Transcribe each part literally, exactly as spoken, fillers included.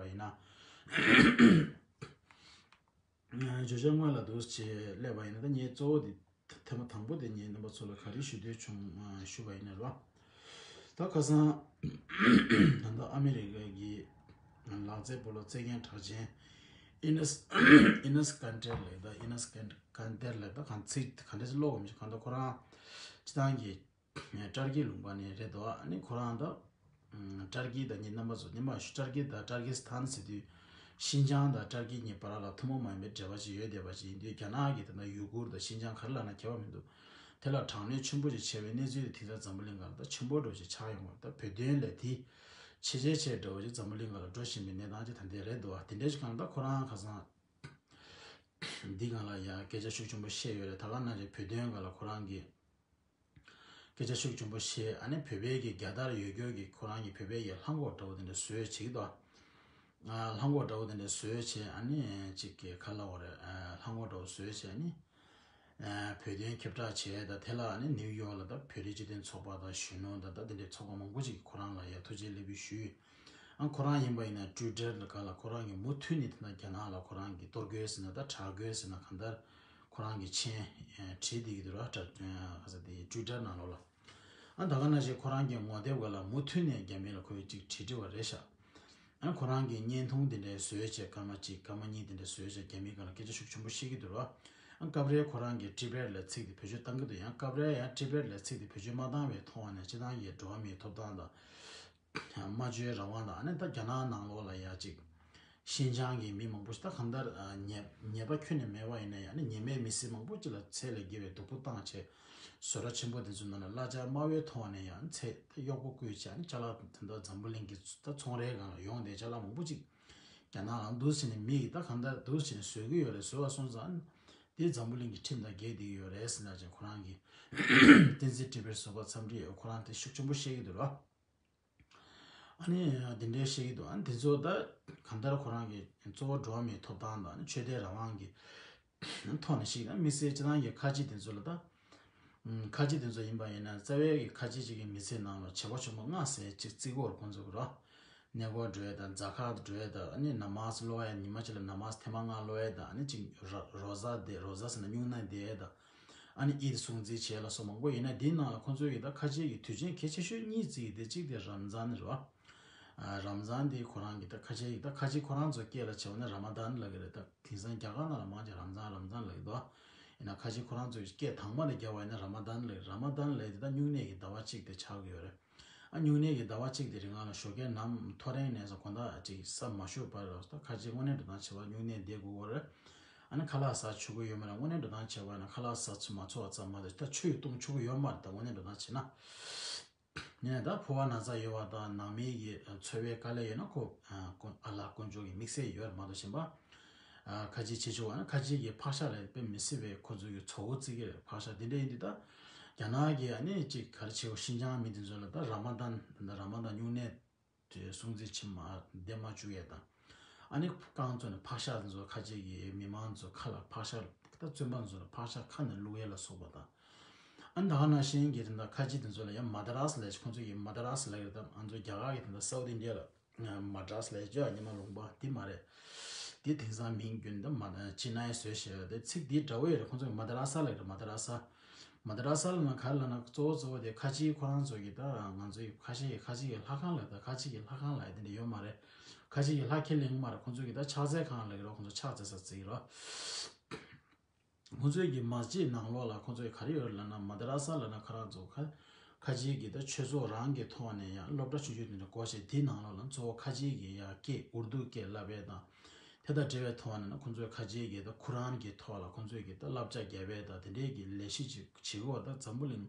ཡིན་ན། བརྗོད་བྱ་སྔོན་ལ་འདུག་ཅེས་སླེབས་པ་ཡིན་ན། ད་ངས་གཙོ་བོ་དེ་ཐེ་མ་དང་པོ་དེ་ངས་རྣམ་པ་ཚོ་ལ་ག་རེ་ཞུ་འདོད་བྱུང་ཞུ་བ་ཡིན་ན་རེད་བ། ད་ཁ་སང་ད་ལྟ་ཨ་མི་རི་ཀ་གི་ལག་རྩེད་སྤོ་ལོ་རྩེད་མཁན་གྲགས་ཅན་ཨི་ནས་ཨི་ནས་ཀན་ཏེར་ལགས། ད་ཨི་ནས་ཀན་ཏེར་ལགས། ད་གང་ཚིག་ག་འདྲ་ཞིག་ཀློག་དགོས་མི་ཤེས། གང་ལྟར་ཁོ་རང་སྤྱི་བཏང་གི་ཏར་ཀི་ལུང་པ་ནས་རེད་འདུག་ཨ་ནི་ཁོ་རང་ད་ཨམ་ཏར་ཀི་དང་ངའི་རྣམ་པ་ཚོ་ཉི་མ་ཞུ་ཏར་ཀི་དང་ཏར་ཀི་སི་ཐན་ཟེར་དུས་ཤིན་ཅང་དང་ཏར་ཀི་གཉིས་བར་ལ་ཐུན་མོང་མ་ཡིན་པའི་འབྲེལ་བ་ཞིག་ཡོད་བསྡད་པ་ཞིག་ཡིན་དུས། རྒྱ་ནག་གི་ད་ལྟ་ཡུ་གུར་དང་ཤིན་ཅང་ག་རེ་ལབ་ན་ཁྱད་པར་མི་འདུག་དེ་ལ་གྲངས་གནས་ཆེན་པོ་ཞིག་བྱས་པའི་གནས་ཚུལ་དེ་དེང་སང་འཛམ་བུ་གླིང་སྒང་ལ་ད་ཆེན་པོ་འདྲ་བོ་ཞིག་ཆགས་ཡོང་བ། ད་བོད་དོན་ལས་དེ་ཆེ་ཆེ་ཆེ་འདྲ་བོ་ཞིག་འཛམ་བུ་གླིང་སྒང་ལ་འགྲོ་བཞིན་པའི་གནས་སྟངས་ཅིག་ད་ལྟ་རེད་འདུག་བ། དེ་འདྲའི་ཞིག་གང་ལྟར་ཁོ་རང་ཁ་སང་འདི་སྒང་ལ་ཡང་སྐད་ཆ་ཤུགས་ཆེན་པོ་བཤད་ཡོད་རེད། ད་ག་ནང་བཞིན་བོད་དོན་སྒང་ལ་ཁོ་རང་གིས་སྐད་ཆ་ཤུགས་ཆེན་པོ་བཤད། ཨ་ནི་བོད་པའི་གི་རྒྱལ་དར་ཡོད་རྒྱུ་གི་ཁོ་རང་གི་བོད་པའི་གི་ལྷམ་གོག་འདྲ་བོ་དེ་འདྲ་བཟོས་བྱེད་ཀྱི་འདུག་ཨ། ལྷམ་གོག་འདྲ་བོ་དེ་འདྲ་བཟོས་བྱས། ཨ་ནི་གཅིག་གི་ག་ལབ་དགོས་རེད། ཨ། ལྷམ་གོག་འདྲ་བོ་བཟོས་བྱས། ཨ་ནི་ཨ། བོད་དོན་ཁྱབ་བསྒྲགས་བྱས། ད་དེ་ལ་ཨ་ནི་ནིའུ་ཡོག་ལ་ད་བོད་རིགས་སྤྱི་མཐུན་ཚོགས་པ་དང་གཞོན་ནུ་དང་ད་དེ་འདྲའི་ཚོགས་པ་མང་པོ་ཅིག་གིས་ཁོ་རང་ལ་ཡ་ཐུགས་རྗེ་ལེགས་འབུལ་ཞུས། ཨ། ཁོ་རང་ཡིན་པ་ཡིན་ན་ཊུའི་ཊར་ལ་སྒང་ལ་ཁོ་རང་གིས་མུ་མཐུད་ནས་དེ་ན་རྒྱ་ནག་ལ་ཁོ་རང་གིས་གཏོར་རྒོལ་ཟེར་ན་ད་དྲག་རྒོལ་ཟེར་ན་གང་ལྟར་ཁོ་རང་གིས་མཆན་ཨ་བྲིས་བསྡད་ཀྱི་འདུག་ར། ཊ་ཨ་ག་ས་དེ་ཊུའི་ཊར་ནང་ལོགས་ལ། ཨ། ད་ག་ནང་བཞིན་ཁོ་རང་གི་ངོ་དེབ་སྒང་ལ་མུ་མཐུད་ནས་རྒྱ་མི་ལ་ཁོས་ཅིག་བྲིས་བྲིས་པ་རེད་ཤག་ཨ། ཁོ་རང་གིས་བརྙན་ཐུང་དེ་འདྲ་བཟོས་བྱས་སྐར་མ་གཅིག་སྐར་མ་གཉིས་དེ་འདྲ་བཟོས་བྱས་རྒྱ་མིའི་སྒང་ལ་སྐད་ཆ་ཤུགས་ཆེན་པོ་བཤད་ཀྱི་འདུག་ར། ཨ། སྐབས་རེ་ཁོ་རང་གིས་ཊི་བེཊ་ལ་ཚིག་དེ་བེད་སྤྱོད་བཏང་གི་འདུག་ཡང་སྐབས་རེ་ཡང་ཊི་བེཊ་ལ་ཚིག་དེ་བེད་སྤྱོད་མ་བཏང་བའི་ཐོག་ནས་སྤྱི་བཏང་གི་འགྲོ་བ་མིའི་ཐོབ་ཐང་དང་། སྨྲ་བརྗོད་རང་དབང་དང་། ཨ་ནི་ད་རྒྱ་ནག་ནང་ལོགས་ལ་ཡ་ཅིག་ཤིན་ཅང་གི་མི་མང་པོ་ཞིག་ད་གང་ལྟར་ཨ་ཉེས་ཉེས་པ་ཁྱོན་ནས་མེད་པ་ཡིན་ན་ཡང་ནི་ཉེས་མེད་མི་སེར་མང་པོ་ཅིག་ལ་ཚད་ལས་བརྒལ་བའི་སྡུག་པོ་བཏང་བྱས། བཟོ་གྲྭ་ཆེན་པོ་དེ་ཚོའི་ནང་ལ་གླ་ཆ་དམའ་བའི་ཐོག་ནས་ཡང་ཚད་ད་གཡོག་པོ་བསྐོས་བྱས། ཨ་ནི་ཅ་ལག་དེ་འདྲ་འཛམ་བུ་གླིང་གི་ད་ཚོང་རའི་སྒང་ལ་ཡོང་བསྡད་ཅ་ལག་མང་པོ་ཅིག་རྒྱ་ནག་ལ་འདུག་སེ་ནས་མི་གིས་ད་གང་ལྟར་འདུག་སེ་ནས་བཟོ་གི་ཡོད་རེད། བཟོས་པ་སོང་ཙང་དེ་འཛམ་བུ་གླིང་གི་ཁྲིམས་དང་འགལ་བསྡད་ཀྱི་ཡོད་རེད་ཟེར་ནས་ཅིག་ཁོ་རང་གིས་བསྟན་འཛིན་ཊི་བེཊ་བཟོ་པ་འཚམས་འདྲི་ཁོ་རང་དེ་ཤུགས་ཆེན་པོ་བཤད་ཀྱི་འདུག་ར། ཨ་ནི་དེ་འདྲའི་བཤད་ཀྱི་འདུག་ཨ་ནི་དེ་ཚོ་ད་གང་ལྟར་ཁོ་རང་གི་གཙོ་བོ་འགྲོ་བ་མིའི་ཐོབ་ཐང་དང་ཆོས་དད་རང་དབང་གི་ཐོག་ནས་བཤད་ཀྱི། ཨ། དམིགས་བསལ་སྤྱི་བཏང་གི་ཁ་ཆེ་དེ་ཚོ་ལ་ད། ཨུམ། ཁ་ཆེ་དེ་ཚོ་ཡིན་པ་ཡིན་ན་རྩ་བའི་གི་ཁ་ཆེ་ཅིག་གི་མི་ཚེའི་ནང་ལ་བྱེད་སྒོ་ཆེན་པོ་ལྔ་ཟེར་ཅིག་བརྩི་གི་ཡོད་རེད་ཁོང་ཚོ་གི་ར། གནས་སྐོར་འགྲོ་ཡས་དང་། ཛ་ཁཱཏ་འགྲོ་ཡས་དང་། ཨ་ནི་ན་མཱས་སློབ་ཡས། ཉི་མ་གཅིག་ལ་ན་མཱས་ཐེངས་མ་ལྔ་སློབ་ཡས་དང་། ཨ་ནི་ཅིག་ར་རོ་ཟ་བསྡད། རོ་ཟ་ཟེར་ན་སྨྱུང་གནས་བསྡད་ཡས་དང་། ཨ་ནི་ཨིད་སྲུང་བརྩི་བྱས་ལ་སོགས་མང་པོ་ཡིན་ན། དེའི་ནང་ལ་ཁོང་ཚོའི་གི་ད་ཁ་ཆེ་གི་དུས་ཆེན་གལ་ཆེ་ཤོས་གཉིས་བརྩི་གི། དེ་གཅིག་དེ་རམ་ཛཱན་རེད་བ། ཨ། རམ་ཛཱན་དེ་ཁོ་རང་གི་ད་ཁ་ཆེ་གི་ད་ཁ་ཆེ་ཁོ་རང་ཚོ་སྐད་ལ་བྱས་པ་ན་ར་མ་དཱན་ལབ་ཀྱི་རེད། ད་དེང་སང་རྒྱ་གར་ནང་ལ་མང་ཆེ་རམ་ཛཱན་རམ་ཛཱན་ལབ་ཀྱི་འདུག་ཡིན་ན་ཁ་ཆེ་ཁོ་རང་ཚོ་གི་སྐད་དང་མ་དེ་རྒྱབ་པ་ཡིན་ན་ར་མ་དཱན་ལབ། ར་མ་དཱན་ལབ་དེ་ད་སྨྱུང་གནས་ཀྱི་ཟླ་བ་གཅིག་དེ་ཆགས་ཀྱི་ཡོད་རེད། ཨ། སྨྱུང་གནས་ཀྱི་ཟླ་བ་གཅིག་དེ་རིང་ལ་ཞོགས་ཀས་ནམ་ཐོ་རེངས་ནས་བཟུང་དགོང་དག་ཅིག་ས་མ་ཞོགས་བར་ལ་ད་ཁ་ཆེ་དངོས་གནས་འགྲོ་སྟངས་བྱེད་པ་སྨྱུང་གནས་བསྡད་དགོས་ཀྱི་རེད། ཨ་ནི་ཁ་ལག་ཟ་ཆོག་གི་ཡོད་མ་རེད། དངོས་གནས་འགྲོ་སྟངས་བྱེད་པ་ཡིན་ན་ཁ་ལག་ཟ་ཚུལ་མ་ཚོར་བ་ཙམ་མ་གཏོགས་ད་ཆུ་ཡང་བཏུང་ཆོག་གི་ཡོད་མ་རེད། ད་དངོས་གནས་འགྲོ་སྟངས་བྱེད་ན། ཡིན་ན་ད་ཕོ་བ་ན་ཚ་ཡོད་པ་དང་ནང་མི་གི་འཚོ་བའི་དཀའ་ལས་ཡོད་ན་ཁོ། ཨ། ཀུན། ཨ་ལ་དཀོན་མཆོག་གི་དམིགས་བསལ་ཡོད་རེད་མ་གཏོགས་གཞན་པ། ཨ། ཁ་ཆེ་ཆེ་ཆུང་བ་ན་ཁ་ཆེ་གི་ཕག་ཤ་ལ་དཔེ་མི་སྲིད་པའི་ཁོ་ཚོ་གི་ཚོ་བོ་བརྩི་གི་རེད། ཕག་ཤ་དེ་འདྲ་ཡིན་དུས་ད་རྒྱ་ནག་གི་ཨ་ནི་ཅིག་ག་རེ་བྱེད་དགོས། ཤིན་ཅང་མི་དེ་ཚོ་ལ་ད་ར་མ་དཱན། ད་ར་མ་དཱན་སྨྱུང་གནས་དེ་སྲུང་བརྩི་བྱེད་མ་བསྡད་མ་བཅུག་ཡས་དང་། ཨ་ནི་རྐང་བཙུགས་ནས་ཕག་ཤ་དེ་ཚོ་ཁ་ཆེ་གི་མི་མང་ཚོ་ཁ་ལ་ཕག་ཤ། ད་བཙོན་པ་ཚོ་ལ་ཕག་ཤ་ཁ་ནས་བླུག་ཡས་ལ་སོགས་པ་དང་། ཨ་ནི་ད་ག་ནང་བཞིན་གྱི་དེ་འདྲ་ཁ་ཆེ་དེ་ཚོ་ལ་ཡང་མ་དྲ་སི་ལབ་ཅིག་ཁོང་ཚོ་ཡི་མ་དྲ་སི་ལབ་ཀྱི་རེད། ད་ང་ཚོ་རྒྱ་གར་གྱི་དེ་འདྲ་སའུ་ཐི་ཨིན་ཌི་ཡ་ལ་མ་དྲ་སི་ལབ་ཀྱི་ཡ་ཉི་མ་ལུང་པ་དེ་མ་རེད། དེ་དེང་སང་མིང་བསྒྱུར་ནས་ད་མ་ཅི་ན་ཡ་བཟོས་བྱས་ཡོད། དེ་ཚིག་དེ་འདྲ་བོ་ཡོད་རེད། ཁོང་ཚོ་གི་མ་དྲ་སི་ལབ་ཀྱི་རེད། མ་དྲ་སི། མ་དྲ་སི་ལབ་ན་ག་རེ་ལབ་ན་གཙོ་བོ་གཙོ་བོ་དེ་ཁ་ཆེའི་ཁོ་རང་ཚོ་གི་ད་ང་ཚོ་ཡི་ཁ་ཆེ་ཡི་ཁ་ཆེ་ཡི་ལྷ་ཁང་ལབ། ད་ཁ་ཆེ་ཡི་ལྷ་ཁང་ལབ་ཡ་དེ་འདྲ་ཡོད་མ་རེད། ཁ་ཆེ་ཡི་ལྷ་ཁས་ལེན་གྱི་མ་རེད། ཁོང་ཚོ་གི་ད་ཕྱག་འཚལ་ཁང་ལབ་ཀྱི་རེད། ཁོང་ཚོ་ཕྱག་འཚལ་ས་བརྩི་གི་རེད། ཁོང་ཚོའི་གི་མ་ཇི་ནང་ལོགས་ལ་ཁོང་ཚོའི་ག་རེ་ཡོད་ལབ་ན། མ་དྲ་ས་ལབ་ན་ཁོ་རང་ཚོ་ཁ་ཁ་ཆེའི་གི་ད་ཆོས་ཚོགས་རང་གི་ཐོག་ནས་ཡང་སློབ་གྲྭ་ཆུང་ཆུང་དེ་འདྲ་སྒོ་ཕྱེ། དེའི་ནང་ལོགས་ལ་གཙོ་བོ་ཁ་ཆེའི་གི་ཡང་སྐད་ཨུར་དུ་སྐད་བསླབ་ཡས་དང་། དེ་དང་འབྲེལ་བའི་ཐོག་ནས་ན་ཁོང་ཚོའི་ཁ་ཆེའི་གི་ད་ཁུ་རན་གི་ཐོག་ལ་ཁོང་ཚོའི་གི་ད་བསླབ་བྱ་རྒྱབ་ཡས་དང་དེ་འདྲའི་གི་ལས་གཞི་ཅིག་བྱེད་དགོས་པ། ད་འཛམ་བུ་གླིང་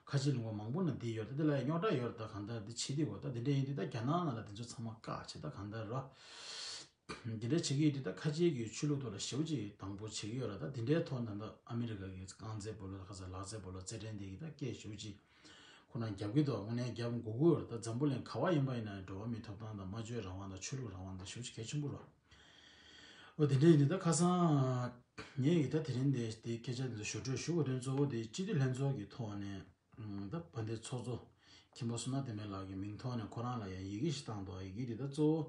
ཁ་ཆེ་ལུང་པ་མང་པོ་ན་འདི་ཡོད། ད་དེ་ལ་ཡང་རྙོག་དྲ་ཡོད་རེད། ད་གང་ལྟར་འདི་བྱེད་བསྡད་དགོས། ད་དེ་འདྲ་ཡིན་དུས་ད་རྒྱ་ནག་ནང་ལ་དེ་ཚོ་ཚང་མ་བཀག་བྱས། ད་གང་ལྟར་རོ། འདི་འདྲ་བྱེད་ཀྱི་ཡོད་དུས་ད་ཁ་ཆེའི་གི་ཆོས་ལུགས་ཐོག་ལ་ཞེ་པོ་ཅིག་དང་པོ་བྱེད་ཀྱི་ཡོད་ར། ད་འདི་འདྲའི་ཐོག་ད་ལྟ་ཨ་མི་རི་ཀ་གི་རྐང་རྩེད་སྤོ་ལོ། ཁ་ས་ལག་རྩེད་སྤོ་ལོ་རྩེད་འགྲན་འདི་གི་ད་སྐད་ཞེ་པོ་ཅིག་ཁོ་རང་རྒྱབ་ཀྱི་འདུག་དངོས་གནས་རྒྱབ་དགོས་ཀྱི་ཡོད་ར། ད་འཛམ་བུ་གླིང་ག་བ་ཡིན་པ་ཡིན་ན་འགྲོ་བ་མིའི་ཐོབ་ཐང་དང་སྨྲ་བརྗོད་རང་དབང་དང་ཆོས་ལུགས་རང་དབང་དང་ཞེ་པོ་ཅིག་གལ་ཆེན་པོ་ར། འོ་དེ་འདྲ་ཡིན་དུས་ད་ཁ་སང་ངས་ཡི་ད་དེ་རིང་འདི་འདི་སྐད་ཆ་འདི་ཚོ་ཞུ་སྤྲོད་ཞུ་དགོས་དོན་གཙོ་བོ་དེ་སྤྱི་འཐུས་ལྷན་ཚོགས་ཀྱི་ཐོག་ནས། ཨ། ད་བན་དེ་ཚོགས་གཙོ་མཁན་པོ་བསོད་ནམས་བསྟན་འཕེལ་ལགས་ཀྱི་མིང་ཐོག་ནས་ཁོ་རང་ལ་ཡང་ཡི་གེ་ཞིག་བཏང་འདུག་ཡི་གེ་འདི་ད་གཙོ་བོ་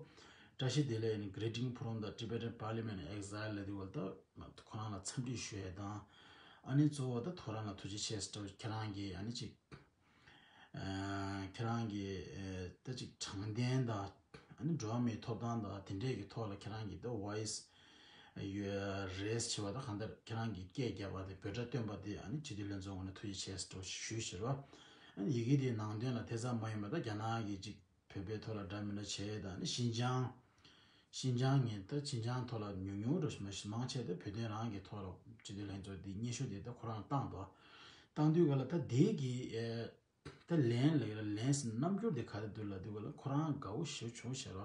བཀྲ་ཤིས་བདེ་ལེགས་ནི་Greeting from the Tibetan Parliament Exile ལབ་དུས་སྐབས་ལ་ད་ཁོ་རང་ལ་འཚམས་འདྲི་ཞུ་ཡས་དང་། ཨ་ནི་གཙོ་བོ་ད་ཁོ་རང་ལ་ཐུགས་རྗེ་ཆེ་ཟེར་ཁྱེད་རང་གིས་ཨ་ནི་ཅིག་ཁྱེད་རང་གི་ད་ཅིག་དྲང་བདེན་དང་ཨ་ནི་འགྲོ་བ་མིའི་ཐོབ་ཐང་དང་དེ་འདྲས་ཀྱི་ཐོག་ལ་ཁྱེད་རང་གི་ད་voice raise བྱེད་པ་དང་གང་ལྟར་ཁྱེད་རང་གི་སྐད་རྒྱབ་པ་དེ་འབོད་སྒྲ་བཏོན་པ་དེ་ཨ་ནི་སྤྱི་འཐུས་ལྷན་ཚོགས་ངོས་ནས་ཐུགས་རྗེ་ཆེ་ཟེར་ཞུས་ཟེར་བ། ཨ་ནི་ཡི་གེ་དེའི་ནང་དོན་ལ་དེ་ཙམ་མ་ཡིན་པ་ད་རྒྱ་ནག་གི་ཅིག་བོད་པའི་ཐོག་ལ་འདྲ་མི་འདྲ་བྱས་དང་ཨ་ནི་ཤིན་ཅང་། ཤིན་ཅང་ངས་ད་ཤིན་ཅང་ཐོག་ལ་ཉུང་ཉུང་འགྲོ་ཞིག་མ་ཞིག་མང་ཆེ་ད་བོད་དོན་རང་གི་ཐོག་ལ་སྤྱི་འཐུས་ལྷན་ཚོགས་འདི་སྙན་ཞུ་འདི་ད་ཁོ་རང་བཏང་འདུག་བཏང་དུས་ག་ལ་ད་དེ་གི་ད་ལན་ལ་ཡོད་ལན་ཟེར་རྣམ་འགྱུར་འདི་ག་རེ་འདུག་ལབ་དུས་ག་ལ་ཁོ་རང་དགའ་བོ་ཞེ་པོ་བྱུང་ཤག་ར།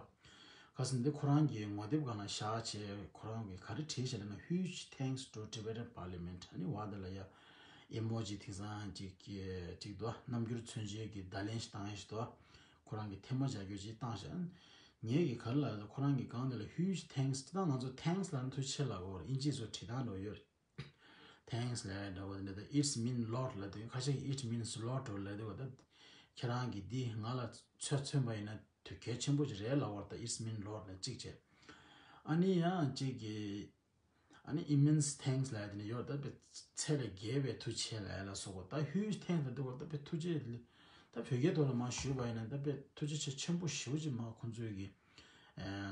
ག་ཟེར་འདི་ཁོ་རང་གི་ངོ་དེབ་སྒང་ལ་བཞག་བྱས་ཁོ་རང་གི་ག་རེ་བྲིས་ཤག་ལབ་ན། Huge thanks to Tibetan Parliament ཨ་ནི་བ་དེ་ལ་ཡ་ཨི་མོ་ཇི་དེང་སང་ཅིག་ཅིག་འདུག་རྣམ་འགྱུར་མཚོན་བྱེད་ཀྱི་བརྡ་ལན་ཞིག་བཏང་ཡ་ཞིག་འདུག་ཁོ་རང་གི་ཐལ་མོ་སྦྱར་རྒྱུ་ཅིག་བཏང་ཤག་ངས་ཀྱི་ག་རེ་ལབ་ཡོད་ལབ་ན་ཁོ་རང་གི་སྒང་དེ་ལ་Huge thanks ད་ང་ཚོ་thanks ལབ་ན་ཐུགས་རྗེ་ཆེ་ལབ་ཀྱི་ཡོད་རེད། དབྱིན་ཇིའི་བཟོ་བྲིས་སྟངས་འདྲ་བོ་ཡོད་རེད། Thanks ལབ་ཡ་འདྲ་བོ་དེ་འདྲ་ད་It's mean lot ལབ་དུས་ཁ་ཤས་ཀྱིས་It means lot ལབ་དུས་ད་ཁྱེད་རང་གིས་འདི་ང་ལ་ཚོད་མཚོན་པ་ཡིན་ན་དོ་གལ་ཆེན་པོ་ཅིག་རེད་ལབ་ཀྱི་ཡོད་རེད། ད་It's mean lot ལབ་གཅིག་བྱས། ཨ་ནི་ཡང་གཅིག་གིས་ཨ་ནི་Immense thanks ལབ་ཡ་དེ་ནི་ཡོད་ད་དཔེ་ཚད་ལས་བརྒལ་བའི་ཐུགས་རྗེ་ཆེ་ལབ་ཡ་ལ་སོགས་པ། ད་Huge thanks ལབ་དུས་ད་དཔེ་ཐུགས་རྗེ་ད་བོད་སྐད་ཐོག་ལ་མར་ཞུས་པ་ཡིན་ན་ད་དཔེ་ཐུགས་རྗེ་ཆེ་ཆེན་པོ་ཞེ་པོ་ཅིག་མར་ཁོང་ཚོས་ཀྱི་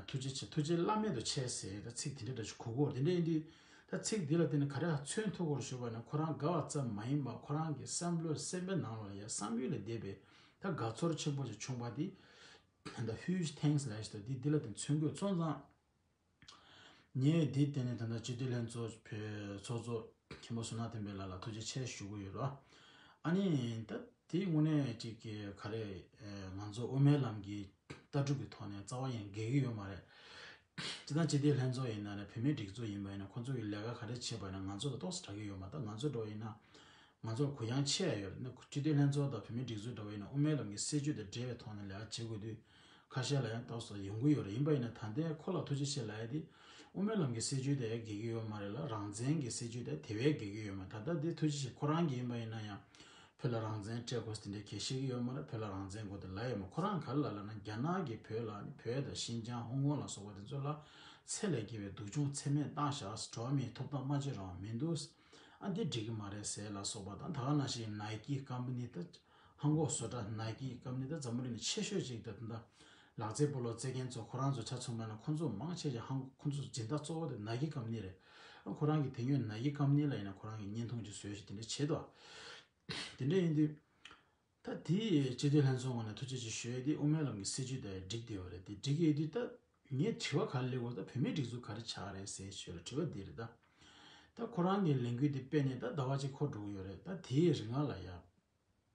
ཐུགས་རྗེ་ཆེ་ཐུགས་རྗེ་བླ་མེད་དུ་ཆེ་ཟེར་ད་ཚིག་དེ་འདྲ་འདྲ་ཞིག་གོ་གོ་དེ་འདྲ་ཡིན་དུས་ད་ཚིག་འདི་ལ་བརྟེན་ནས་ག་རེ་མཚོན་ཐུབ་ཀྱི་རེད་ཞུས་པ་ཡིན་ན་ཁོ་རང་དགའ་བ་ཙམ་མ་ཡིན་པར་ཁོ་རང་གི་བསམ་བློ་སེམས་པའི་ནང་ལ་ཡ་བསམ་ཡུལ་ལས་འདས་པའི་ད་དགའ་ཚོར་ཆེན་པོ་ཞིག་བྱུང་བ་འདི་ད་Huge thanks ལབ་ཡ་ཞིག་ད་འདི་འདི་ལ་བརྟེན་མཚོན་དགོས་སོང་ཙང་། ངས་འདི་བརྟེན་ནས་ད་ལྟ་སྤྱི་འཐུས་ལྷན་ཚོགས་བོད་ཚོགས་གཙོ་མཁན་པོ་བསོད་ནམས་བསྟན་འཕེལ་ལགས་ལ་ཐུགས་རྗེ་ཆེ་ཞུ་གི་ཡོད་ར། ཨ་ནི་ད་དེའི་དངོས་གནས་ཅིག་གི་ག་རེ་ང་ཚོ་དབུ་མའི་ལམ་གྱི་ལྟ་གྲུབ་ཀྱི་ཐོག་ནས་རྩ་བ་ཡང་འགལ་གྱི་ཡོད་མ་རེད། སྤྱིར་བཏང་སྤྱི་འཐུས་ལྷན་ཚོགས་ཡིན་ན་རེད། བོད་མིའི་སྒྲིག་འཛུགས་ཡིན་པ་ཡིན་ན་ཁོང་ཚོ་གི་ལས་ཀ་ག་རེ་བྱེད་པ་ཡིན་ན་ང་ཚོ་ལ་ཏོག་ཙམ་དྲག་གི་ཡོད་མ་རེད། ད་ང་ཚོ་འདྲ་བོ་ཡིན་ན་ང་ཚོ་ལ་གུ་ཡངས་ཆེ་ཡ་ཡོད་རེད། ན་སྤྱི་འཐུས་ལྷན་ཚོགས་དང་བོད་མིའི་སྒྲིག་འཛུགས་འདྲ་བོ་ཡིན་ན་དབུ་མའི་ལམ་གྱི་སྲིད་བྱུས་དང་འབྲེལ་བའི་ཐོག་ནས་ལས་ཀ་བྱེད་དགོས་དུས་ཁ་ཤས་ལ་ཡང་ཏོག་ཙམ་ཡོང་གི་ཡོད་རེད། ཡིན་པ་ཡིན་ན་ད་ལྟའི་ཁོ་ལ་ཐུགས་རྗེ་ཆེ་ལབ་ཡ་དེ་དབུ་མའི་ལམ་གྱི་སྲིད་བྱུས་དེ་འགལ་གྱི་ཡོད་མ་རེད་ལ། རང་བཙན་གྱི་སྲིད་བྱུས་དེ་དེ་བས་འགལ་གྱི་ཡོད་མ་རེད། ད་ལྟ་འདི་ཐུགས་རྗེ་ཆེ་ཁོ་རང་གིས་ཡིན་པ་ཡིན་ན་ཡང་བོད་ལ་རང་བཙན་སྤྲད་དགོས་ཟེར་དེ་འདྲའི་གལ་བཤད་ཀྱི་ཡོད་མ་རེད། བོད་ལ་རང་བཙན་དགོས་དེ་ལབ་ཡོད་མ། ཁོ་རང་ག་རེ་ལབ་ལབ་ན་རྒྱ་ནག་གིས་བོད་ལ་ནི་བོད་དང་ཤིན་ཅང་ཧོང་ཀོང་ལ་སོགས་པ་དེ་ཚོ་ལ་ཚད་ལས་བརྒལ་བའི་སྡུག་སྦྱོང་ཚད་མེད་བཏང་བཞག་འགྲོ་བ་མིའི་ཐོབ་ཐང་སྨྲ་བརྗོད་རང་དབང་མི་འདུག་ཨ་འདི་འགྲིག་གི་མ་རེད་ཟེར་ལ་སོགས་པ་དང་། ད་ག་ནང་བཞིན་ནའི་ཀི་ཀམ་པ་ནི་ད་ཧང་གོ་བཟོ་གྲྭ་ནའི་ཀི་ཀམ་པ་ནི་ད་འཛམ་བུ་གླིང་ནས་ཆེ་ཤོས་ཅིག་ད་ད་ལག་རྩེད་སྤོ་ལོ་རྩེད་མཁན་ཚོ་ཁོ་རང་ཚོ་ཆ་མཚོན་པ་ན་ཁོང་ཚོ་མང་ཆེ་ཆེ་ཧང་ཁོང་ཚོ་སྦྱིན་བདག་གཙོ་བོ་དེ་ནའི་ཀི་ཀམ་པ་ནི་རེད། ཨ་ཁོ་རང་གི་དེ་སྔོན་ནའི་ཀི་ཀམ་པ་ནི་ལ་ཡིན་ན་ཁོ་རང་གི་བརྙན་ཐུང་ཅིག་བཟོས་ཤིག་དེ་འདྲ་བྱེད་དོ། དེ་འདྲ་ཡིན་དུས། ད་དེ་སྤྱི་འཐུས་ལྷན་ཚོགས་ངོས་ནས་ཐུགས་རྗེ་ཆེ་ཞུ་ཡས་དེ་དབུ་མའི་ལམ་གྱི་སྲིད་བྱུས་དེ་འགྲིག་བསྡད་ཡོད་རེད། དེ་འགྲིག་ཡོད་དུས་ད་ངས་དྲི་བ་ག་རེ་སླེབས་ཀྱི་ཡོད་ད་བོད་མིའི་སྒྲིག་འཛུགས་ག་རེ་ཆགས་རེད་ཟེར་ཞུ་ཡ་དྲི་བ་འདི་རེད་ད། ད་ཁོ་རང་གི་ལས་འགུལ་དེ་སྤེལ་ནས་ད་ཟླ་བ་གཅིག་འཁོར་འགྲོ་གི་ཡོད་རེད། ད་དེའི་རིང་ལ་ཡ་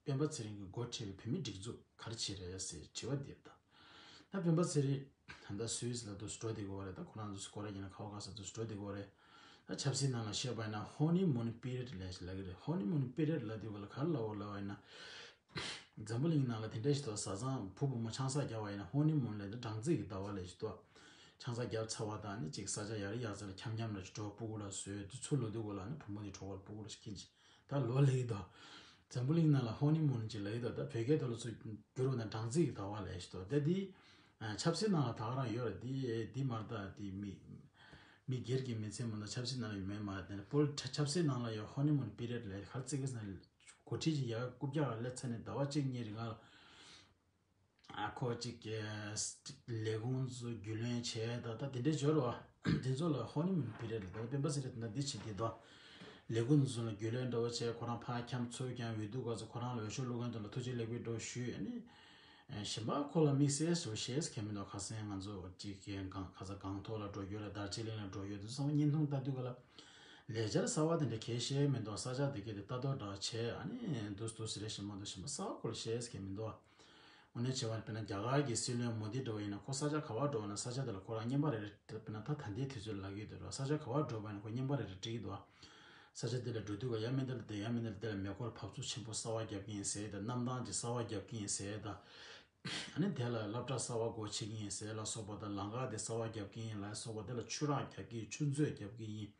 སྤེན་པ་ཚེ་རིང་གིས་འགོ་ཁྲིད་པའི་བོད་མིའི་སྒྲིག་འཛུགས་ག་རེ་བྱེད་རེད་ཟེར་དྲི་བ་འདི་རེད་ད། ད་སྤེན་པ་ཚེ་རིང་ད་ལྟ་སུད་སི་ལ་དུ་འགྲོ་བསྡད་ཀྱི་ཡོད་རེད། ད་ཁོ་རང་ཚོ་སྐོར་ར་ཡིན་ན་ཁ་བ་ག་ས་དུ་འགྲོ་བསྡད་ཀྱི་ཡོད་རེད། ད་ཆབ་སྲིད་ནང་ལ་བཤད་པ་ཡིན་ན་ཧོ་ནི་མུན་པི་རི་ཡོད་ལབ་ཞིག་ལབ་ཀྱི་རེད། ཧོ་ནི་མུན་པི་རི་ཡོད་ལབ་དུས་ག་ལ་ག་རེ་ལབ་ཡོད་ལབ་པ་ཡིན་ན། འཛམ་བུ་གླིང་ནང་ལ་དེ་འདྲ་ཞིག་འདུག་བཟའ་ཚང་བུ་བུ་མོ་ཆང་ས་བརྒྱབ་པ་ཡིན་ན་ཧོ་ནི་མུན་ལབ་དུས་སྦྲང་རྩི་གི་ཟླ་བ་ལབ་ཞིག་འདུག་ཆང་ས་བརྒྱབ་ཚར་བ་དང་ནི་ཅིག་ས་ཆ་ཡག་རི་ཡག་ས་ལ་འཁྱམ་འཁྱམ་ལ་ཅིག་འགྲོ་སྤུ་གུ་ལ་བཟོས་དུས་ཚུར་ལོག་དུས་ག་ལ་ནི་བུ་མོ་དེ་གྲོགས་པོ་ལ་སྤུ་གུ་ལ་ཅིག་སྐྱིན་ཅིག་ད་ལོ་ལེགས་དོ། འཛམ་བུ་གླིང་ནང་ལ་ཧོ་ནི་མུན་ཅིག་ལེགས་དོ། ད་བོད་སྐད་ཐོག་ལ་ཚུར་བསྒྱུར་བ་ན་སྦྲང་རྩི་གི་ཟླ་བ་ལབ་ཞིག་འདུག་ད་འདི་ཆབ་སྲིད་ནང་ལ་ད་ག་རང་ཡོད་རེད། འདི་འདི་མ་རེད། ད་འདི་མི་མི་སྒེར་གྱི་མི་ཚེ་མ་གཏོགས་ཆབ་སྲིད་ནང་ལ་ཡོད་མེད་མ་རེད། དེ་ནས་པོལ་ཆབ་སྲིད་ནང་ལ་ཡོད་ཧོ་ནི་མུན་པི་རི་ཡོད་ལབ་ག་རེ་བརྩི་གི་ཟེར་ན་འགོ་ཁྲིད་ཅིག་ཡར་རྐུབ་བཀྱག་ལ་སླེབས་ཚར་ནས་ཟླ་བ་གཅིག་གཉིས་རིང་ལ། ཨ་ཁོ་ཅིག་གི་ལས་ཁུངས་སུ་རྒྱུས་ལོན་བྱས་ད་ད་དེ་འདྲའི་འབྱོར་བ་དེ་ཚོ་ལ་ཧོ་ནི་མུན་པི་རི་ཡོད་ལབ། ད་སྤེན་པ་ཚེ་རིང་ད་འདི་བྱེད་ཀྱི་འདུག་ལས་ཁུངས་སུ་ལ་རྒྱུས་ལོན་འདྲ་བོ་བྱས་ཁོ་རང་ཕར་འཁྱམ་ཚུར་འཁྱམ་འོས་བསྡུ་སྐབས་སུ་ཁོ་རང་ལ་འོས་ཤོག་བླུག་མཁན་དེ་ལ་ཐུགས་རྗེ་ལེགས་འབུལ་འདྲ་བོ་ཞུས། ཨ་ནི་གཞན་པ་ཁོ་ལ་དམིགས་བསལ་ཞིག་བཤད་མཁན་མི་འདུག་ཁ་སང་ང་ཚོ་ཅིག་གི་གང་ཁ་ས་སྒང་ཐོག་ལ་འགྲོ་རྒྱུ་རེད། དར་ཆེ་གླིང་ལ་འགྲོ་རྒྱུ་དེ་ཚོ་ཚང་མ་བརྙན་ཐུང་ལྟ་དུས་ག་ལ་ལས་འཆར་གསར་བ་དེ་འདྲ་གལ་བཤད་མི་འདུག་ས་ཆ་དེ་གའི་དེ་ལྟ་རྟོག་འདྲ་བྱས་ཨ་ནི་འདུག་འདུག་ཟེར་རེ་བཞིན་མ་གཏོགས་གཞན་པ་གསར་བ་སྐོར་བཤད་མཁན་མི་འདུག་དངོས་གནས་བྱས་པ་ན་དཔེར་ན་རྒྱ་གར་གྱི་སྲིད་བློན་མོ་དི་འདྲ་བོ་ཡིན་ན་ཁོ་ས་ཆ་ག་པར་འགྲོ་བ་ན་ས་ཆ་དེ་ལ་ཁོ་རང་བརྙན་པར་རེ་རེ་དཔེར་ན་ད་ད་ལྟའི་དུས་ཚོད་ལ་ལབ་ཀྱི་འདུག་ར། ས་ཆ་ག་པར་འགྲོ་བ་ཡིན་ན་ཁོ་བརྙན་པར་རེ་རེ་བྲིས་ཀྱི་འདུག་ས་ཆ་དེ་ལ་འགྲོ་དུས་ག་ཡ་མེད་དེ་ལ་བསྡད་ཡ་མེད་དེ་ལ་དེ་ལ་མེ་འཁོར་བབས་ཚུགས་ཆེན་པོ་གསར་བ་རྒྱབ་ཀྱི་ཡིན་ཟེར་དང་གནམ་ཐང་ཅིག་གསར་བ་རྒྱབ་ཀྱི་ཡིན་ཟེར་དང་། ཨ་ནི་དེ་ལ་སློབ་གྲྭ་གསར་བ་སྒོ་ཕྱེ་གི་ཡིན་ཟེར་ལ་སོགས་པ་དང་ལམ་ཁ་དེ་གསར་བ་རྒྱབ་ཀྱི་ཡིན་ལ་སོགས་པ་དེ་ལ་ཆུ་རགས་རྒྱག་གི་ཡིན་ཆུ་མཛོད་རྒྱབ་ཀྱི་ཡིན།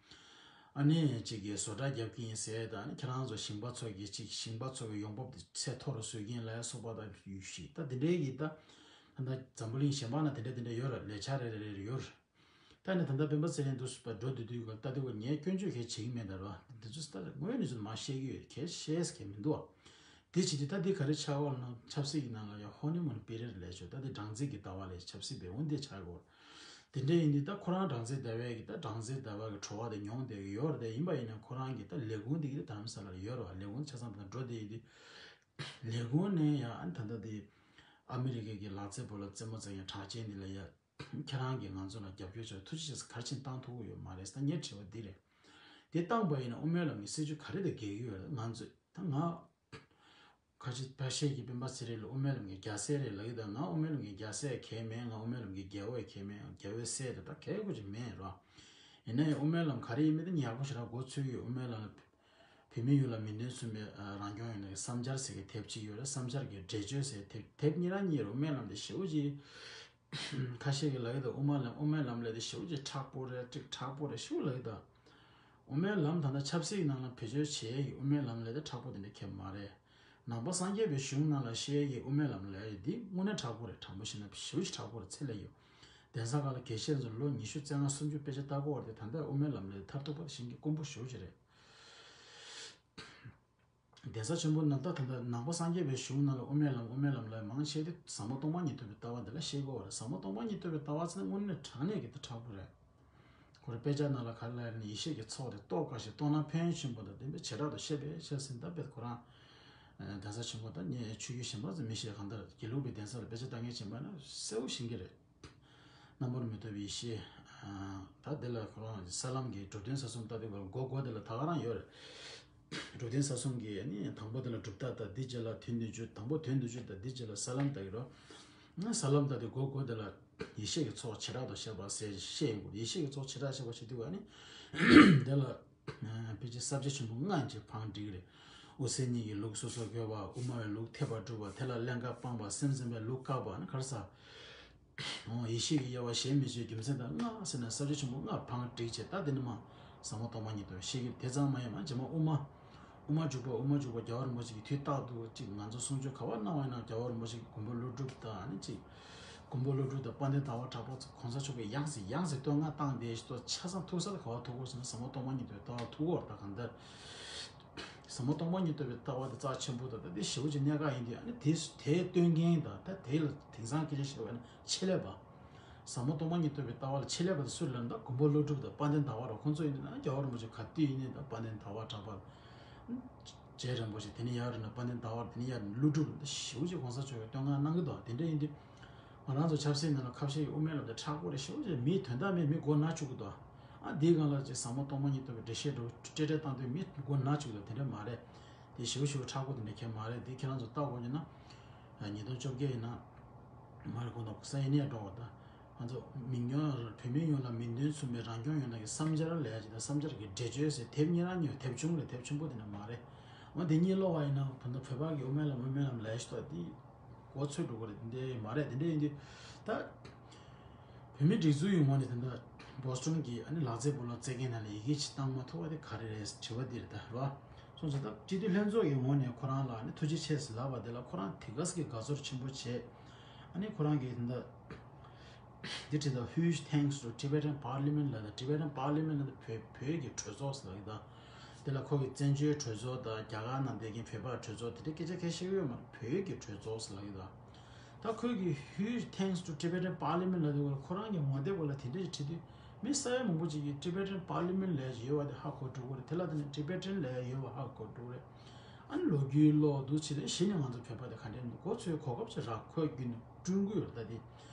ཨ་ནི་གཅིག་གིས་བཟོ་གྲྭ་རྒྱབ་ཀྱི་ཡིན་ཟེར་དང་ཨ་ནི་ཁྱེད་རང་ཚོ་ཞིང་པ་ཚོ་གི་གཅིག་ཞིང་པ་ཚོ་གི་ཡོང་འབབ་དེ་ཚད་མཐོ་རུ་བཟོ་གི་ཡིན་ལ་སོགས་པ་དང་ཡོད་ཤི་ད་དེ་འདྲའི་གི་ད་ ད་ལྟ་འཛམ་བུ་གླིང་གཞན་པ་ན་དེ་འདྲ་དེ་འདྲ་ཡོད་རེད། ལས་འཆར་རེ་རེ་རེ་ཡོད་རེད། ད་ནི་ད་ལྟ་སྤེན་པ་ཚེ་རིང་འདུག་ཟེར་བ་འགྲོ་བསྡད་དུས་སྐབས་ལ་ད་དེ་བ་ངས་སྐྱོན་བརྗོད་གལ་བྱེད་ཀྱི་མེད་ད་རོ། འདི་ཚོ་ད་དངོས་གནས་ཚོ་མ་བཤད་ཀྱི་ཡོད། གལ་བཤད་ཀྱི་མི་འདུག་བ། དེ་བྱེད་དུས་ད་དེ་ག་རེ་ཆགས་པ་ལ་ན་ཆབ་སྲིད་ཀྱི་ནང་ལ་ཡང་ཧོ་ནི་མུན་པི་རི་ཡོཌ་ལས་ཆོག་ད་དེ་སྦྲང་རྩི་གི་ཟླ་བ་ལས་ཆབ་སྲིད་པའི་འོན་དེ་ཆགས་དགོས། དེ་འདྲ་ཡིན་དུས་ད་ཁོ་རང་སྦྲང་རྩི་ཟླ་བའི་གི་ད་སྦྲང་རྩི་ཟླ་བ་གི་བྲོ་བ་དེ་མྱོང་བསྡད་ཀྱི་ཡོད་རེད། དེ་ཡིན་པ་ཡིན་ན་ཁོ་རང་གི་ད་ལས་ཁུངས་དེ་གི་ད་རྡ་རམ་ས་ལ་ལ་ཡོད་རེད་བ། ལས་ཁུངས་ཆ་ཚང་དེ་ན་འགྲོ་བསྡད་ཡོད་དུས། ལས་ཁུངས་ནས་ཡང་ཨ་ནི་ད་ལྟ་དེ་ཨ་མི་རི་ཀའི་གི་ལག་རྩེད་སྤོ་ལོ་རྩེད་མོ་རྩེ་མཁན་གྲགས་ཅན་འདི་ལ་ཡ། ཁྱེད་རང་གིས་ང་ཚོ་ལ་རྒྱབ་སྐྱོར་བྱས་ཐུགས་རྗེ་ཆེ་ཟེར་ག་རེ་བྱས་ནས་བཏང་ཐུབ་ཀྱི་ཡོད་མ་རེད་ཟེར། ད་ངའི་དྲི་བ་འདི་རེད། དེ་བཏང་པ་ཡིན་ན་དབུ་མའི་ལམ་གྱི་སྲིད་བྱུས་ག་རེ་དང་འགལ་གྱི་ཡོད་རེད། ང་ཚོས་ད་ང་ཁ་ཆེ་ཕ་ཤེས་ཀྱི་སྤེན་པ་ཚེ་རིང་ལ་དབུ་མའི་ལམ་གྱི་རྒྱལ་སྲས་རེད་ལབ་ཀྱི། ད་ང་དབུ་མའི་ལམ་གྱི་རྒྱལ་སྲས་གལ་མེད། ང་དབུ་མའི་ལམ་གྱི་རྒྱལ་བོ་གལ་མེད། རྒྱལ་བོའི་སྲས་དེ་ད་གལ་དགོས་ཀྱི་མེད་རོ། ཡིན་ན་ཡང་དབུ་མའི་ལམ་ག་རེ་ཡིན་མིན་དེ་ཡག་པོ་ཞེ་དྲག་མགོ་ཚོས་ཡོད། དབུ་མའི་ལམ་ལ་བོད་མི་ཡོངས་ལ་མིང་དོན་མཚུངས་པའི་ཨ་རང་སྐྱོང་ཡོང་ནས་བསམ་འཆར་ཟེར་གྱི་དེབ་གཅིག་ཡོད་རེད། བསམ་འཆར་གྱི་འགྲེལ་བརྗོད་ཟེར་དེབ་དེབ་གཉིས་རང་གཉིས་རེད། དབུ་མའི་ལམ་དེ་ཞེ་པོ་ཅིག་ཁ་ཤས་ཀྱིས་ལབ་ཀྱི་འདུག་དབུ་མ་ལམ་དབུ་མའི་ལམ་ལས་དེ་ཞེ་པོ་ཅིག་མཁྲེགས་པོ་རེད། ཅིག་མཁྲེགས་པོ་རེད་ཞེ་པོ་ལབ་ཀྱི་འདུག་དབུ་མའི་ལམ་ད་ལྟ་ཆབ་སྲིད་ནང་ལ་བེད་སྤྱོད་བྱེད་ཡས་ཀྱི་དབུ་མའི་ལམ་ལས་དེ་མཁྲེགས་པོ་དེ་འདྲ་གང་ཡང་མ་རེད། ནང་པ་སངས་རྒྱས་པའི་གཞུང་ནང་ལ་བཤད་ཡས་ཀྱི་དབུ་མའི་ལམ་ལབ་ཡས་འདི་དངོས་གནས་མཁྲེགས་པོ་རེད། དྲང་པོ་བཤད་ན་ཞེ་པོ་ཅིག་མཁྲེགས་པོ་རེད། ཚད་ལས་ཡོད། གདན་ས་ཁག་ལ་དགེ་བཤེས་ཚོ་ལོ་ཉི་ཤུ་རྩ་ལྔ་སུམ་ཅུ་དཔེ་ཆ་ལྟ་གི་ཡོད་རེད་དེ། ད་ལྟ་དབུ་མའི་ལམ་ལས་མཐར་ཐུག་པ་དེ་གཞུང་གི་དཀོན་པོ་ཞེ་པོ་ཅིག་རེད། གདན་ས་ཆེན་པོ་ནང་ད་ད་ལྟ་ནང་པ་སངས་རྒྱས་པའི་གཞུང་ནང་ལ་དབུ་མའི་ལམ་དབུ་མའི་ལམ་ལབ་མང་ཆེ་དེ་ཟབ་མོ་སྟོང་པ་ཉིད་རྟོགས་པའི་ལྟ་བ་འདི་ལ་བཤད་ཀྱི་ཡོད་རེད། ཟབ་མོ་སྟོང་པ་ཉིད་རྟོགས་པའི་ལྟ་བ་ཟེར་ན་དངོས་གནས་དྲང་གནས་ཀྱི་དེ་མཁྲེགས་པོ་རེད། ཁོ་རང་དཔེ་ཆ་ནང་ལ་ག་རེ་ལབ་ཡོད་ན་ཡེ་ཤེས་ཀྱི་ཚོགས་དེ་རྟོགས་དཀའ་ཞིང་རྟོགས་ན་ཕན་ཡོན་ཆེན་པོ་དང་ལྡན་པས་བྱེ་བྲག་ཏུ་བཤད་པའི་ཕྱིར་ཟེར། ད་དཔེ་ཁོ་རང་གདན་ས་ཆེན་པོ་དང་ཆོས་བརྒྱུད་གཞན་པ་ཚོ་མི་ཤེས། གང་ལྟར་དགེ་ལུགས་པའི་གདན་ས་ལ་དཔེ་ཆ་ལྟ་མཁན་ཆེན་པོ་ན་གསལ་པོ་ཤེས་ཀྱི་རེད། རྣམ་པར་མི་རྟོག་པའི་ཡེ་ཤེས། ད་དེ་ལ་ཁོ་རང་ས་ལམ་གྱི་གྲུབ་དོན་ས་གསུམ་ལྟ་དུས་སྒོ་སྒོ་དེ་ལ་ད་ག་རང་ཡོད་རེད། གྲུབ་དོན་ས་གསུམ་གྱི་ནི་དང་པོ་དེ་ལ་གྲུབ་མཐའ་དང་། དེའི་རྗེས་ལ་དོན་བདུན་ཅུ། དང་པོ་དོན་བདུན་ཅུ་དང་དེའི་རྗེས་ལ་ས་ལམ་ལྟ་གི་རོ། ང་ས་ལམ་ལྟ་དུས་སྒོ་སྒོ་དེ་ལ་ཡེ་ཤེས་ཀྱི་ཚོགས་བྱེ་བྲག་ཏུ་བཤད་པ་ཟེར་བཤད་ཡོང་གི་རེད། ཡེ་ཤེས་ཀྱི་ཚོགས་བྱེ་བྲག་བཤད་པ་བྱེད་དུས་ཀ་ནི་དེ་ལ་ཕལ་ཆེར་ས་བཅད་ཆེན་པོ་ལྔ་ཅིག་བང་སྒྲིག་རེད། དབུ་སེམས་གཉིས་ཀྱི་ལུགས་སོ་སོར་བགོས་པ། དབུ་མ་པའི་ལུགས་འཐད་པར་སྒྲུབ་པ། དེ་ལ་ཀླན་ཀ་སྤངས་པ། སེམས་ཙམ་པའི་ལུགས་བཀག་པ། ནི་ག་རེ་ཟ། འོ། ཡེ་ཤེས་ཀྱི་དབྱེ་བ་གཞན་མི་འབྱེད་རྒྱུ་མཚན་དང་ལྔ་ཟེར་ནས་ས་བཅད་ཆེན་པོ་ལྔ་བང་སྒྲིག་བྱས། ད་དེ་ནི་མ་ཟབ་མོ་སྟོང་པ་ཉིད་རྟོགས་པའི་ཤེས་ཀྱི་དེ་ཙམ་མ་ཡིན་པ་རྗེས་མ་དབུ་མ། དབུ་མ་འཇུག་པ། དབུ་མ་འཇུག་པ་རྒྱལ་བ་རིན་པོ་ཆེ་གིས་དུས་རྟག་ཏུ་གཅིག་ང་ཚོ་གསུང་ཆོས་ག་པར་གནང་བ་ཡིན་ན་རྒྱལ་བ་རིན་པོ་ཆེ་གིས་མགོན་པོ་ཀླུ་སྒྲུབ་དང་ནི་གཅིག་མགོན་པོ་ཀླུ་སྒྲུབ་དང་དཔལ་ལྡན་ཟླ་བ་གྲགས་པ་ཚོ་གོང་ས་མཆོག་གིས་ཡང་སེ་ཡང་སེ་བསྟོད་བསྔགས་བཏང་བསྡད་ཤག་ཏོ། ཆ་ཚང་ཐུག་ས་དེ་ག་པར་ཐུག་གོ་ཟེར་ན་ཟབ་མོ་སྟོང་པ་ཉིད་རྟོགས་པའི་ལྟ་བར་ཐུག་གོ། ད་གང་ལྟར། ཟབ་མོ་སྟོང་པ་ཉིད་རྟོགས་པའི་ལྟ་བ་དེ་རྩ་ཆེན་པོ་དང་། ད་དེ་ཞེ་པོ་ཅིག་གནད་འགག་ཡིན་དུས། ཨ་ནི་དེ་དེའི་སྟོན་མཁན་དང་ད་དེ་ལ་དེང་སང་སྐད་ཆ་བཤད་པ་ན་ཆེད་ལས་པ། ཟབ་མོ་སྟོང་པ་ཉིད་རྟོགས་པའི་ལྟ་བ་ལ་ཆེད་ལས་པ་དེ་སུ་རེད་ལབ་ན། ད་མགོན་པོ་ཀླུ་སྒྲུབ་དང་དཔལ་ལྡན་ཟླ་བ་རེད། ཁོང་ཚོ་ཡིན་ན་རྒྱལ་བ་རིན་པོ་ཆེ་ག་དུས་ཡིན་ནའི་ད་དཔལ་ལྡན་ཟླ་བ་གྲགས་པ། རྗེ་རིན་པོ་ཆེ། དེ་ནས་ཡར་ན་དཔལ་ལྡན་ཟླ་བ། དེ་ནས་ཡར་ན་ཀླུ་སྒྲུབ། ད་ཞེ་པོ་ཅིག་གོང་ས་མཆོག་གིས་བསྟོད་བསྔགས་གནང་གི་འདུག་དེ་འདྲ་ཡིན་དུས། ང་རང་ཚོ་ཆབ་སྲིད་ནང་ལ་ཁ་བཤད་ཀྱི་དབུ་མའི་ལམ་དེ་མཁྲེགས་པོ་རེད། ཞེ་པོ་ཅིག་མིའི་དོན་དག་མེད། མི་མགོ་ན་བཅུག་གི་འདུག་ཨ་འདིའི་སྒང་ལ་ཅིག་ཟབ་མོ་སྟོང་པ་ཉིད་རྟོགས་པའི་འགྲེལ་བཤད་འདྲ་བོ་སྤྲེལ་སྤྲེལ་བཏང་དུས་མི་མགོ་ན་བཅུག་གི་འདུག་དེ་འདྲ་མ་རེད། དེ་ཞེ་པོ་ཞེ་པོ་མཁྲེགས་པོ་དེ་འདྲ་གང་ཡང་མ་རེད། དེ་ཁྱེད་རང་ཚོ་ལྟ་དགོས་ཀྱི་ན། ཉིས་སྟོང་བཅོ་བརྒྱད་ཡིན་ན་མར་གོང་དུ་ས་ཡིན་ནས་འགྲོ་བ་དང་། ང་ཚོ་མི་ཡོངས་བོད་མི་ཡོངས་ལ་མིང་དོན་མཚུངས་པའི་རང་སྐྱོང་ཡོང་ཐབས་ཀྱི་བསམ་འཆར་ལབ་ཡ་ཅིག་དང་། བསམ་འཆར་གྱི་འགྲེལ་བརྗོད་ཟེར་དེབ་གཉིས་རང་གཉིས་དེབ་ཆུང་རེད། དེབ་ཆུང་པོ་དེ་འདྲ་མ་རེད། འོ་དེ་གཉིས་ཀློག་པ་ཡིན་ན་ད་ལྟ་བོད་པ་གི་དབུ་མའི་ལམ་དབུ་མའི་ལམ་ལབ་ཡ་ཞིག་འདུག་དེ་མགོ་ཚོས་འགྲོ་གི་རེད། དེ་འདྲ་མ་རེད། དེ་འདྲ་ཡིན་དུས་ད་བོད་མིའི་སྒྲིག་འཛུགས་ཀྱི་ངོས་ནས་ད་ལྟ་བོ་སི་ཊོན་གྱི་ཨ་ནི་ལག་རྩེད་སྤོ་ལོ་རྩེད་མཁན་ནང་ལ་ཡི་གེ་ཅིག་བཏང་མ་ཐུབ་པ་དེ་ག་རེ་རེད་དྲི་བ་འདི་རེད་ད་རོ། སོང་ཙང་ད་སྤྱི་འཐུས་ལྷན་ཚོགས་ཀྱི་ངོས་ནས་ཁོ་རང་ལ་ཨ་ནི་ཐུགས་རྗེ་ཆེ་ཟེར་ལབ་པ་དེ་ལ་ཁོ་རང་དེ་ག་ཙམ་གྱི་དགའ་ཚོར་ཆེན་པོ་བྱས། ཨ་ནི་ཁོ་རང་གིས་ད་ལྟ་འདི་བྲིས་དང་། Huge thanks to Tibetan Parliament ལབ་དང་། Tibetan Parliament ལབ་དང་བོད་བོད་ཀྱི་གྲོས་ཚོགས་ཟེར་ལབ་ཀྱི་དང་། དེ་ལ་ཁོ་གི་བཙན་བྱོལ་གྲོས་ཚོགས་དང་རྒྱ་གར་ནང་བསྡད་མཁན་བོད་པ་གྲོས་ཚོགས་དེ་འདྲ་སྐད་ཆ་གང་ཡང་བཤད་ཀྱི་ཡོད་མ་རེད། བོད་ཀྱི་གྲོས་ཚོགས་ཟེར་ལབ་ཀྱི་དང་། ད་ཁོས་ཀྱི་Huge thanks to Tibetan Parliament ལབ་དུས་སྒང་ལ་ཁོ་རང་གི་ངོ་དེབ་སྒང་ལ་དེ་འདྲ་ཞིག་བྲིས་དུས། མི་ས་ཡ་མང་པོ་ཅིག་གིས་Tibetan Parliament ལབ་ཡ་ཅིག་ཡོད་པ་དེ་ཧ་གོ་འགྲོ་གི་རེད། དེ་ལ་བརྟེན་ནས་Tibetan ལབ་ཡ་ཡོད་པ་ཧ་གོ་འགྲོ་གི་རེད། ཨ་ནི་ལོ་རྒྱུས་ཀློག་འདུག་བྱས་ཏེ་གཞི་ནས་ང་ཚོ་བོད་པ་དེ་ག་འདྲ་ཡིན་མགོ་ཚོས་གོ་སྐབས་ཅིག་རག་ཁོས་བརྒྱུད་ནས་བསྐྲུན་གྱི་ཡོད་རེད། ད་དེ་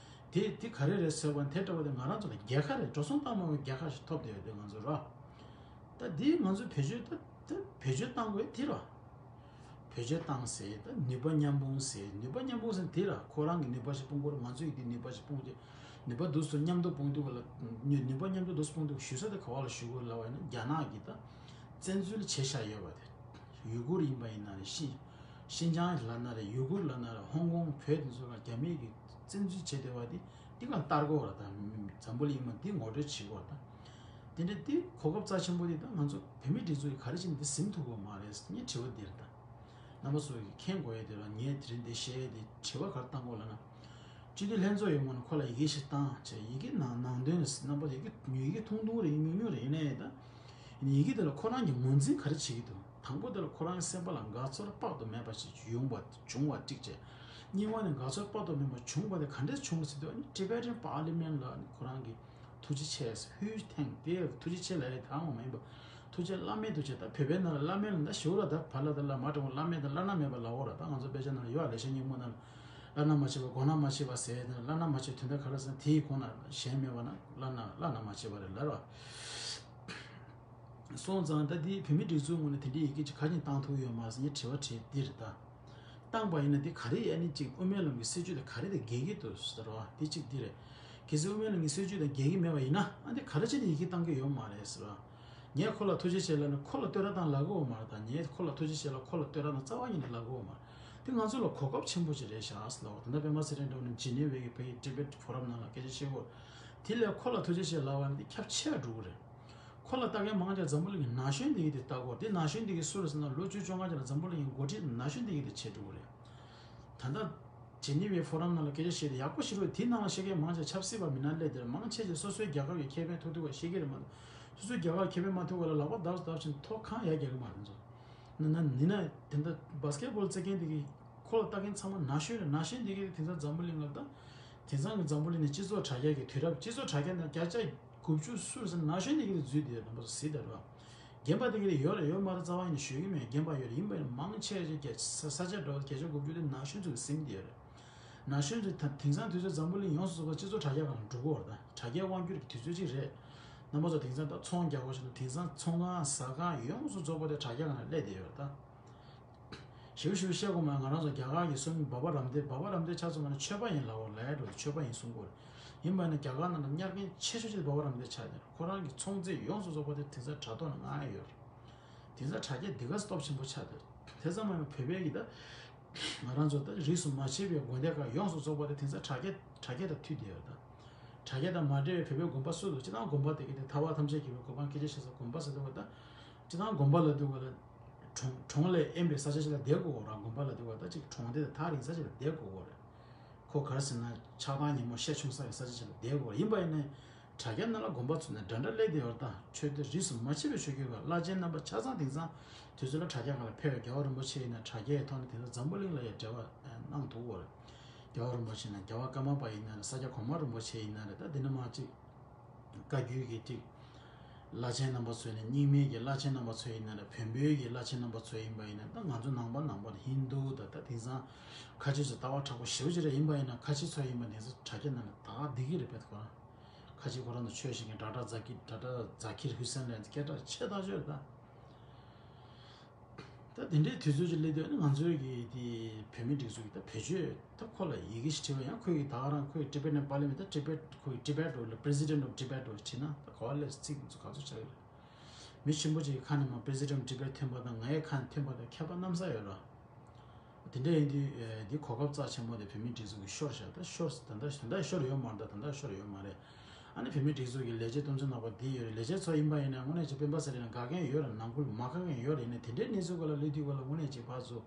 དེ་དེ་ག་རེ་རེད་ཟེར་བ་ནི་དེ་འདྲ་བ་དེ་ང་རང་ཚོ་ལ་རྒྱལ་ཁ་རེད། འགྲོ་སོང་བཏང་མ་བའི་རྒྱལ་ཁ་ཞིག་ཐོབ་བསྡད་ཡོད་དེ་ང་ཚོ་ར། ད་འདི་ང་ཚོ་བེད་སྤྱོད་ད་ད་བེད་སྤྱོད་བཏང་དགོས་དེ་ར། བེད་སྤྱོད་བཏང་ཟེར། ད་ནུས་པ་མཉམ་སྤུངས་ཟེར། ནུས་པ་མཉམ་སྤུངས་ཟེར་དེ་ར། ཁོ་རང་གི་ནུས་པ་ཞིག་སྤུངས་དགོས་རེད། ང་ཚོས་དེ་ནུས་པ་ཞིག་སྤུངས་ཏེ་ནུས་པ་འདུག་སེ་མཉམ་དུ་སྤུངས་དུས་སྒང་ལ་ནུས་ནུས་པ་མཉམ་དུ་འདུག་སེ་སྤུངས་དུས་ཞུ་ས་དེ་ག་པ་ལ་ཞུ་དགོས་ལབ་པ་ཡིན་ན། རྒྱ་ནག་གིས་ད་བཙན་འཛུལ་བྱས་བཞག་ཡོད་པ་དེ། ཡུ་གུར་ཡིན་པ་ཡིན་ན་རེད། ཤི་ཤིན་ཅང་ལབ་ན་རེད། ཡུ་གུར་ལབ་ན་རེད། ཧོང་ཀོང་བོད་དེ་ཚོ་ལ་རྒྱ་མིས་ཀྱིས་བཙན་འཛུལ་བྱས་བསྡད་པ་དེ་འདི་ག་ལྟར་དགོས་རེད། ད་འཛམ་བུ་གླིང་མ་འདི་ངོ་སྤྲོད་བྱེད་དགོས་རེད། ད་དེ་འདྲ་དེ་གོ་སྐབས་རྩ་ཆེན་པོ་དེ་ད་ང་ཚོ་བོད་མིའི་སྒྲིག་འཛུགས་ཀྱིས་ག་རེ་བྱས་ནས་འདི་ཟིན་ཐུབ་ཀྱི་ཡོད་མ་རེད་ཟེར་ངས་དྲི་བ་འདི་རེད། ད་རྣམ་པ་ཚོ་གིས་མཁྱེན་དགོས་ཡ་དེ་རེད། ངས་དེ་རིང་འདི་བཤད་ཡ་དེ་དྲི་བ་ག་རེ་བཏང་དགོས་ལབ་ན། སྤྱི་འཐུས་ལྷན་ཚོགས་ཡོད་མ་ན་ཁོ་ལ་ཡི་གེ་ཞིག་བཏང་བྱས་ཡི་གེ་ནང་ནང་དོན་རྣམ་པ་ཡི་གེ་ཡི་གེ་ཐུང་ཐུང་རེད་ཉུང་ཉུང་རེད་ཡིན་ནའི་ད། ཡིན་ཡི་གེ་དེ་ལ་ཁོ་རང་གི་ངོས་འཛིན་ག་རེ་བྱེད་ཀྱི་འདུག་དང་པོ་དེ་ལ་ཁོ་རང་གི་སེམས་པ་ལ་དགའ་ཚོར་དཔག་ཏུ་མེད་པ་ཞིག་ཡོང་བ་བྱུང་བ་གཅིག་བྱས། གཉིས་པ་ནི་དགའ་ཚོར་དཔག་ཏུ་མེད་པ་བྱུང་བ་དེ་ག་འདྲས་བྱུང་ཟེར་དུས་ཨ་ནི་Tibetan Parliament ལ་ཨ་ནི་ཁོ་རང་གི་ཐུགས་རྗེ་ཆེ་ཟེར་ཧུའི་ཐེངས་དེ་ཐུགས་རྗེ་ཆེ་ལབ་ཡ་དང་མ་ཡིན་པ། ཐུགས་རྗེ་བླ་མེད་དུ་བྱས། ད་བོད་པའི་ནང་ལ་བླ་མེད་ལ་ད་ཞུ་ལ་ད་བ་ལ་ད་བླ་མ་དྲང་བླ་མེད་ད་བླ་ན་མེད་པ་ལ་འོ་ར། ད་ང་ཚོ་དཔེ་ཆ་ནང་ལ་ཡོད་ཨ། ལེགས་བཤད་སྙིང་པོ་ནང་ལ་བླ་ན་མ་མཆིས་པ་སྒོ་ན་མ་མཆིས་པ་ཟེར་ན་བླ་ན་མ་མཆིས་དོན་དག་ག་རེ་ཟེར་ན་དེའི་གོང་ན་གཞན་མེད་པ་ན་བླ་ན་བླ་ན་མ་མཆིས་པ་རེད་ལ་ར། སོང་ཙང་ད་འདི་བོད་མི་སྒྲིག་འཛུགས་ངོས་ནས་དེ་འདྲའི་ཡི་གེ་ཅིག་ག་ནས་བཏང་ཐུབ་ཡོད་མ་རེད་ཟེར་ངས་དྲི་བ་དྲིས་འདི་རེད་ད། བཏང་པ་ཡིན་ན་འདི་ག་རེ་ཡ་ནི་ཅིག་དབུ་མའི་ལམ་གྱི་སྲིད་བྱུས་དང་ག་རེ་དང་འགལ་གྱི་འདུག་ཟེར་བ་འདི་གཅིག་འདི་རེད། གལ་སྲིད་དབུ་མའི་ལམ་གྱི་སྲིད་བྱུས་དང་འགལ་གྱི་མེད་པ་ཡིན་ན་ཨ་འདི་ག་རེ་བྱས་ནས་ཡི་གེ་བཏང་གི་ཡོད་མ་རེད་ཟེར་བ། ངས་ཁོ་ལ་ཐུགས་རྗེ་ཆེ་ལབ་ནས་ཁོ་ལ་བསྟོད་ར་བཏང་ལབ་གི་ཡོད་མ་རེད་ད། ངས་ཁོ་ལ་ཐུགས་རྗེ་ཆེ་ལབ་ཁོ་ལ་བསྟོད་ར་བཏང་རྩ་བ་ཉིད་ནས་ལབ་གི་ཡོད་མ་རེད། འདི་ང་ཚོ་ལ་གོ་སྐབས་ཆེན་པོ་ཅིག་རེད་ཤག་ཟེར་ལབ་པ། ད་ལྟ་པད་མ་ཚེ་རིང་འདྲ་བོ་ནི་ཇི་ནི་ཝའི་བོད་ཀྱི་Tibet Forum ནང་ལ་སྐད་ཆ་བཤད་གི་ཡོད། དེ་ལས་ཁོ་ལ་ཐུགས་རྗེ་ཆེ་ལབ་པ་ནི་འདི་ཁྱབ་ཆེ་འགྲོ་གི་རེད། ཁོ་ལ་ལྟ་མཁན་མང་ཆེ་འཛམ་བུ་གླིང་གི་ན་གཞོན་འདི་གི་དེ་ལྟ་གོ། དེ་ན་གཞོན་འདི་གི་སུ་རེད་ཟེར་ན་ལོ་བཅུ་བཅོ་ལྔ་ཅིག་ལ་འཛམ་བུ་གླིང་གི་འགོ་ཁྲིད་ན་གཞོན་འདི་གི་དེ་བྱེད་འགྲོ་གི་རེད། ད་ལྟ་ཇི་ནི་ཝའི་ཕོ་རམ་ནང་ལ་སྐད་ཆ་བཤད་དེ་ཡག་པོ་ཞིག་རེད། དེ་ནང་ལ་བཤད་མཁན་མང་ཆེ་ཆབ་སྲིད་པ་མི་སྣ་སླེབས་དེར་མང་ཆེ་ཆེ་སོ་སོའི་རྒྱལ་ཁབ་ཀྱི་ཁེ་ཕན་ཐོགས་ཐུབ་པ་བཤད་ཀྱི་རེད་མ་གཏོགས། སོ་སོའི་རྒྱལ་ཁབ་ཁེ་ཕན་མ་ཐོབ་པ་ལ་ལག་པ་བརྡབ་བརྡབ་བྱས་ཐོག་ཁང་ཡར་རྒྱག་གི་མ་རེད་ཚོ། ན་ན་ནི་ན་དེ་འདྲ་བྷ་སི་ཀེ་ཊི་བྷོལ་རྩེད་མཁན་དེ་གི་ཁོ་ལ་ལྟ་མཁན་ཚང་མ་ན་གཞོན་རེད། ན་གཞོན་དེ་གི་དེང་སང་འཛམ་བུ་གླིང་ལ་ད་དེང་སང་གི་འཛམ་བུ་གླིང་ནི་སྤྱི་ཚོགས་དྲ་རྒྱ་གི་དུས་རབས་སྤྱི་ཚོགས་དྲ་རྒྱ་ནང་བརྒྱ་ཆ་དགུ་བཅུ་སུ་རེད་ཟེར་ན་ན་གཞོན་དེ་གི་དེ་འཛུལ་དེ་རྣམ་པ་ཚོ་གཟིགས་དང་རེད་བ། རྒན་པ་དེ་གི་དེ་ཡོད་རེད་ཡོད་མ་རེད་རྩ་བ་ཡིན་ནས་ཤོད་ཀྱི་མེད། རྒན་པ་ཡོད་རེད། ཡིན་པ་ཡིན་ན་མང་ཆེ་ཆེ་བརྒྱ་ས་ས་ཆ་འདྲ་བ་བརྒྱ་ཆ་དགུ་བཅུ་དེ་ན་གཞོན་ཚོ་གི་ཟིན་དེ་ཡོད་རེད། ན་གཞོན་ཚོ་ད་དེང་སང་དུས་ཚོད་འཛམ་བུ་གླིང་ཡོངས་སུ་རྫོགས་པ་སྤྱི་ཚོགས་དྲ་རྒྱ་སྒང་ལ་འགྲོ་གི་ཡོད་རེད། ད་དྲ་རྒྱའི་དབང་སྒྱུར་གྱི་དུས་ཚོད་ཅིག་རེད། རྣམ་པ་ཚོ་དེང་སང་ད་ཚོང་རྒྱག་དགོས་ཤེ་ན་དེང་སང་ཚོང་ཁང་ཟ་ཁང་ཡོངས་སུ་རྫོགས་པ་དེ་དྲ་རྒྱ་སྒང་ལ་སླེབས་བསྡད་ཡོད་རེད་ད། ཞེ་པོ་ཞེ་པོ་བཤད་དགོས་མ་རེད། ང་རང་ཚོ་རྒྱ་གར་གྱི་སོ་ནི་སྦ་བ་རམ་དེབ། སྦ་བ་རམ་དེབ་ཆ་ཚང་མ་ནི་ཆོས་པ་ཡིན་ལབ་པ་ལས་འགྲོ་ཆོས་པ་ཡིན་གསུང་གི་ཡོད་རེད། ཡིན་པ་ནི་རྒྱ་གར་ནང་ལ་གཉེར་མཁན་ཆེ་ཤོས་ཅིག་སྦ་བ་རམ་དེབ་ཆགས་ཡོད་རེད། ཁོ་རང་གི་ཚོང་རྫས་ཡོངས་སུ་རྫོགས་པ་དེ་དེང་སང་དྲ་ཐོག་ནས་མངགས་ཡོད་རེད། དེང་སང་དྲ་རྒྱ་འདི་ག་སྟོབས་ཆེན་པོ་ཆགས་འདུག་དེ་ཙམ་མ་ཡིན་པར་བོད་པའི་གི་ད་ང་རང་ཚོ་ད་རིས་སུ་མ་ཆད་པའི་དགོན་སྡེ་ཁག་ཡོངས་སུ་རྫོགས་པ་དེ་དེང་སང་དྲ་རྒྱ་དྲ་རྒྱ་དང་མཐུད་བསྡད་ཡོད་ད། དྲ་རྒྱ་དང་མ་འབྲེལ་བའི་བོད་པའི་དགོན་པ་སུ་འདུག་སྤྱིར་བཏང་དགོན་པ་དེ་གི་དེ་ཐར་པ་ཐམས་ཅད་མཁྱེན་པའི་གོ་འཕང་སྐྱེད་བྱེད་ས་དགོན་པ་ཟེར་འདུག་ག་ད་སྤྱིར་བཏང་དགོན་པ་ལབ་དུས་ག་ལ་གྲོང་གྲོང་ལས་དབེན་པའི་ས་ཆ་ཞིག་ལ་བསྡད་དགོས་གོ་ར། དགོན་པ་ལབ་དུས་ག་ད་ཅིག་གྲོང་སྡེ་དང་ཐག་རིང་ས་ཞིག་ལ་བསྡད་དགོས་གོ་རེད། ཁོ་ག་རེ་ཟེར་ན་ཆགས་སྡང་ཉིན་མོ་ཤས་ཆུང་ས་ཡི་ས་ཆ་ཞིག་ལ་བསྡད་དགོས་རེད། ཡིན་པ་ཡིན་ནའི་དྲ་རྒྱ་ནང་ལ་དགོན་པ་ཚུགས་ནས་འདྲ་འདྲ་སླེབས་བསྡད་ཡོད་རེད་ད། ཆོས་སྡེ་རིས་སུ་མ་ཆད་པའི་ཆོས་བརྒྱུད་ཁག་བླ་ཆེན་རྣམ་པ་ཆ་ཚང་དེང་སང་དུས་ཚོད་ལ་དྲ་རྒྱ་སྒང་ལ་ཕེབས་པའི་རྒྱལ་བ་རིན་པོ་ཆེ་ཡིན་ན་དྲ་རྒྱའི་ཐོག་ནས་དེང་སང་འཛམ་བུ་གླིང་ལ་ཡང་འབྲེལ་བ་གནང་ཐུབ་ཀྱི་ཡོད་རེད། རྒྱལ་བ་རིན་པོ་ཆེ་ཡིན་ན་རྒྱལ་བ་ཀརྨ་པ་ཡིན་ན་རེད། ས་སྐྱ་གོང་མ་རིན་པོ་ཆེ་ཡིན་ན་རེད། ད་འདི་ནས་མར་ཅིག་བཀའ་བརྒྱུད་ཀྱི་ཅིག་བླ་ཆེན་རྣམ་པ་ཚོ་ནས་རྙིང་མའི་གི་བླ་ཆེན་རྣམ་པ་ཚོ་ཡིན་ན་རེད། བོན་པོའི་གི་བླ་ཆེན་རྣམ་པ་ཚོ་ཡིན་པ་ཡིན་ན་ད་ང་ཚོ་ནང་པ་ནང་པ་ཧིན་དུ་ད་ད་དེང་སང་ཁ་ཆེ་ཚོ་ལྟ་བ་མཁྲེགས་པོ་ཞེ་པོ་ཅིག་རེད། ཡིན་པ་ཡིན་ན་ཁ་ཆེ་ཚོ་ཡིན་པ་དེང་སང་དྲ་རྒྱ་ནང་ལ་ད་བསྡད་ཀྱི་རེད། བེད་ཁོ་རང་ཁ་ཆེ་ཁོ་རང་དང་ཆོས་བཤད་མཁན་ཌོག་ཊར་ཛ་ཀིར་ཌོག་ཊར་ཛ་ཀིར་ཧུ་སེན་ལབ་མཁན་སྐད་གྲགས་ཆེ་ཐག་ཆོད་རེད་ད། ད་དེ་འདྲའི་དུས་ཚོད་ཅིག་སླེབས་དུས་ང་ཚོའི་གི་དེ་བོད་མི་སྒྲིག་འཛུགས་ཀྱི་ད་བེད་སྤྱོད་ད་ཁོ་ལ་ཡི་གེ་ཞིག་བྲིས་པ་ཡང་ཁོས་གི་ད་ག་རང་ཁོས་Tibetan Parliament ད་Tibet ཁོས་Tibet འགྲོ་ལ་President of Tibet འགྲོ་བྲིས་ན་ད་ག་བ་ལས་ཚིག་འདི་ཚོ་ག་ཚོད་ཆགས་ཀྱི་རེད། མི་ཆེན་པོ་ཅིག་གི་ཁ་ནས་མར་President of Tibet ཐོན་པ་དང་ངའི་ཁ་ནས་ཐོན་པ་དང་ཁྱད་པར་གནམ་ས་ཡོད་ར། དེ་འདྲ་ཡིན་དུས་ཨེ་འདི་གོ་སྐབས་རྩ་ཆེན་པོ་དེ་བོད་མིའི་སྒྲིག་འཛུགས་ཀྱིས་ཤོར་བཞག་ད་ཤོར་ད་ལྟ་ད་ལྟ་ཤོར་ཡོད་མ་རེད། ད་ད་ལྟ་ཤོར་ཡོད་མ་རེད། ཨ་ནི་བོད་མིའི་སྒྲིག་འཛུགས་ཀྱི་ལས་བྱེད་སྟོབས་འཛིན་ནག་པ་འདི་ཡོད་རེད། ལས་བྱེད་ཚོ་ཡིན་པ་ཡིན་ན་དངོས་གནས་ཀྱི་སྤེན་པ་ཚེ་རིང་ལ་དགའ་མཁན་ཡོད་རེད། ནང་ཁུལ་མ་དགའ་མཁན་ཡོད་རེད། ཡིན་ནའི་དེ་འདྲའི་གནས་ཚུལ་སྐོར་ལ་གླེང་དུས་སྐོར་ལ་དངོས་གནས་ཀྱི་ཕར་ཚུར་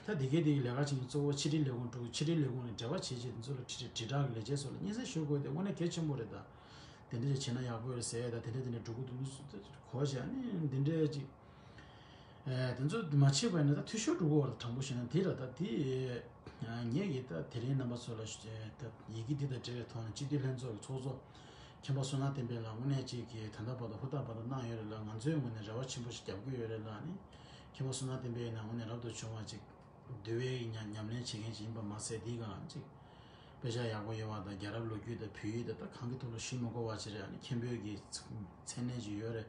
ད་དེ་གའི་དེ་གི་ལས་ཀ་བྱེད་མཁན་གཙོ་བོ་ཕྱི་དྲིལ་ལས་ཁུངས་དྲུག་ཕྱི་དྲིལ་ལས་ཁུངས་ལ་འབྲེལ་བ་བྱེད་ཆེད་དེ་ཚོ་ལ་དྲི་དྲིལ་བསྒྲགས་ཀྱི་ལས་བྱེད་ཚོ་ལ་སྙན་སེང་ཞུ་དགོས་དེ་དངོས་གནས་གལ་ཆེན་པོ་རེད་ད། དེ་འདྲ་ཅིག་བྱས་ན་ཡག་པོ་ཡོད་རེད་ཟེར་ཡ་ད་དེ་འདྲ་དེ་འདྲ་འགྲོ་གི་འདུག་གོ་བྱས་ཨ་ནི་འདི་འདྲའི་ཅིག་ཨེ་དེ་ཚོ་མ་བྱས་པ་ཡིན་ན་ད་འཐུས་ཤོར་འགྲོ་གི་ཡོད་རེད། དྲང་པོ་བཤད་ན་དེ་ར་ད་དེ་ཨ་ངས་ཀྱིས་ད་དེ་རིང་རྣམ་པ་ཚོ་ལ་ད་ཡི་གེ་འདི་དང་འབྲེལ་བའི་ཐོག་ནས་སྤྱི་འཐུས་ལྷན་ཚོགས་ཀྱི་ཚོགས་གཙོ་མཁན་པོ་བསོད་ནམས་བསྟན་འཕེལ་ལགས་དངོས་གནས་ཅིག་གིས་ད་ལྟ་བར་དུ་ཧུར་ཐག་བར་དུ་གནང་ཡོད་རེད་ལ། ང་ཚོའི་ངོས་ནས་རེ་བ་ཆེན་པོ་ཞིག་རྒྱབ་ཀྱི་ཡོད་རེད་ལ། ཨ་ནི་མཁན་པོ་བསོད་ནམས་བསྟན་འཕེལ་ཡིན་ན་དངོས་གནས་རབ་ཏུ་བྱུང་བ་ཅིག་འདུལ་བའི་ཉམས་ཉམས་ལེན་བྱེད་མཁན་ཅིག་ཡིན་པ་མ་ཟད་དེའི་སྒང་ཅིག་དཔེ་ཆ་ཡག་པོ་ཡོད་པ་དང་རྒྱལ་རབས་ལོ་རྒྱུས་དང་བོད་ཡིག་དང་ད་གང་གི་ཐོག་ལ་ཞུ་མི་དགོས་པ་ཅིག་རེད། ཨ་ནི་མཁན་པོའི་གི་མཚན་གནས་ཅིག་ཡོད་རེད།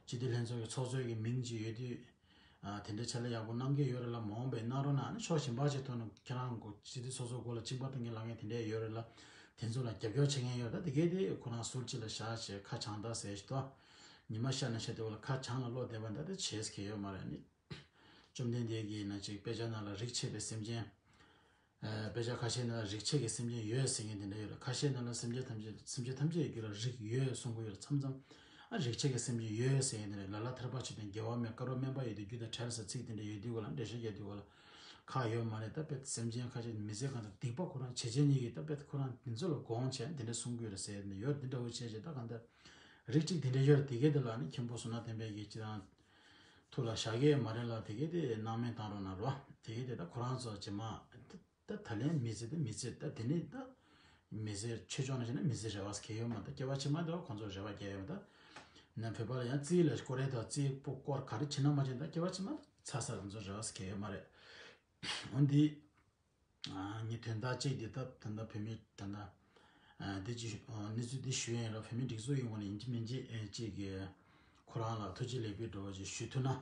སྤྱི་འཐུས་ལྷན་ཚོགས་ཀྱི་ཚོགས་གཙོའི་གི་མིང་ཅིག་ཡོད་དུས། ཨ་དེ་འདྲའི་ཕྱག་ལས་ཡག་པོ་གནང་གི་ཡོད་རེད་ལ། མ་འོངས་པའི་གནང་རོགས་གནང་། ཨ་ནི་ཕྱོགས་གཞན་པ་ཅིག་ཐོག་ནས་ཁྱེད་རང་གི་སྤྱི་འཐུས་ཚོགས་གཙོ་སྐོར་ལ་གཅིན་པ་གཏོང་གི་ལབ་མཁན་དེ་འདྲས་ཡོད་རེད་ལ། དེ་ཚོ་ལ་རྒྱབ་སྐྱོར་བྱེད་མཁན་ཡོད་རེད། ད་དེ་གས་དེ་ཁོ་རང་ཟུར་གཅིག་ལ་བཞག་བྱས་ཁ་བྱང་ད་ཟེར་ཞིག་ཏོ། ཉི་མ་ཤར་ནས་ཤར་དེ་བ་ལ་ཁ་བྱང་ལ་ལོག་བསྡད་པ་འདྲ་དེ་བྱེད་ས་གི་ཡོད་མ་རེད། ཨ་ནི་བཅོམ་ལྡན་འདས་ཀྱིས་ན་ཅིག་དཔེ་ཆ་ནང་ལ་རིགས་ཆད་པའི་སེམས་ཅན། ཨ་དཔེ་ཆ་ཁ་ཤས་ནང་ལ་རིགས་ཆད་ཀྱི་སེམས་ཅན་ཡོད་ཟེར་མཁན་དེ་འདྲ་ཡོད་རེད། ཁ་ཤས་ནང་ལ་སེམས་ཅན་ཐམས་ཅད་སེམས་ཅན་ཐམས་ཅད་ཀྱི་རྒྱུད་ལ་རིགས་ཡོད་གསུང་གི་ཡོད་རེད། མཚམས་མཚམས་ཨ་རིགས་ཆད་ཀྱི་སེམས་ཅན་ཡོད་ཟེར་མཁན་དེ་འདྲ། ལ་ལ་ཐར་པ་ཆོས་ལྡན་རྒྱལ་བ་སྨྲས། དཀར་པོ་སྨན་པ་ཡོད་དེ་རྒྱུད་དང་བྲལ་ཟེར་ཚིག་དེ་འདྲ་ཡོད་དུས་ག་ལ་འགྲེལ་བཤད་རྒྱག་དུས་ག་ལ། ཁག་ཡོད་མ་རེད། ད་དཔེ་སེམས་ཅན་ཁ་ཤས་མི་ཚེ་གང་ལྟར་སྡིག་པ་ཁོ་རང་བྱེད་བྱེད་ཉིད་ཀྱིས་ད་དཔེ་ཁོ་རང་དེ་ཚོ་ལ་དགོངས་བྱས་དེ་འདྲ་གསུང་གི་ཡོད་རེད་ཟེར་ནས་ཡོད། འདི་འདྲ་བོ་བྱས་བྱས་ད་གང་ལྟར་རིགས་གཅིག་དེ་འདྲ་ཡོད་རེད། དེ་གས་དེ་ལ་ནི་མཁན་པོ་བསོད་ནམས་བསྟན་འཕེལ་གྱིས་སྤྱི་དང་ཐུགས་ལ་བཞག་གི་ཡོད་མ་རེད་ལ། དེ་གས་དེ་སྣང་མེད་བཏང་རོགས་གནང་རོགས། དེ་གས་དེ་ད་ཁོ་རང་ཚོ་རྗེས་མ་ད་ད་ལན་མི་ཚེ་དེ་མི་ཚེ་ད་དེ་ནི་ད་མི་ཚེ་ཆོས་ཕྱོགས་ནང་བྱས་ན་མི་ཚེ་རེ་བ་ཟེར་གྱི་ཡོད་མ་རེད། ད་སྐྱེ་བ་ཕྱི་མ་དེ་བ་ཁོང་ཚོ་རེ་བ་རྒྱག་ཡོད་མ་རེད། ད་ནི་བོད་པ་ལ་ཡང་རྩིས་ལ་སྐོར་རེ་དང་རྩིས་པོ་སྐོར་ག་རེ་བྱེད་ན་མ་བྱེད་ན་ད་སྐྱེ་བ་ཕྱི་མ་ཚ་ས་ང་ཚོ་རེ་བ་ཟེར་གྱི་ཡོད་མ་རེད། འོན་ཏེ། ཨ། ངས་དོན་དག་གཅིག་འདི་ལྟ་ད་ལྟ་བོད་མི་ད་ལྟ་ཨ་འདི་ཅི་ཨ་གནས་ཚུལ་འདི་ཞུ་ཡ་ཡིན་ར། བོད་མི་སྒྲིག་འཛུགས་ཡིན་ངོ་ནས་ཡིན་གཅིག་མིན་གཅིག་ཨ་གཅིག་གི་ཁོ་རང་ལ་ཐུགས་རྗེ་ལེགས་འབུལ་འདྲ་བོ་ཅིག་ཞུ་ཐུབ་ན་ར།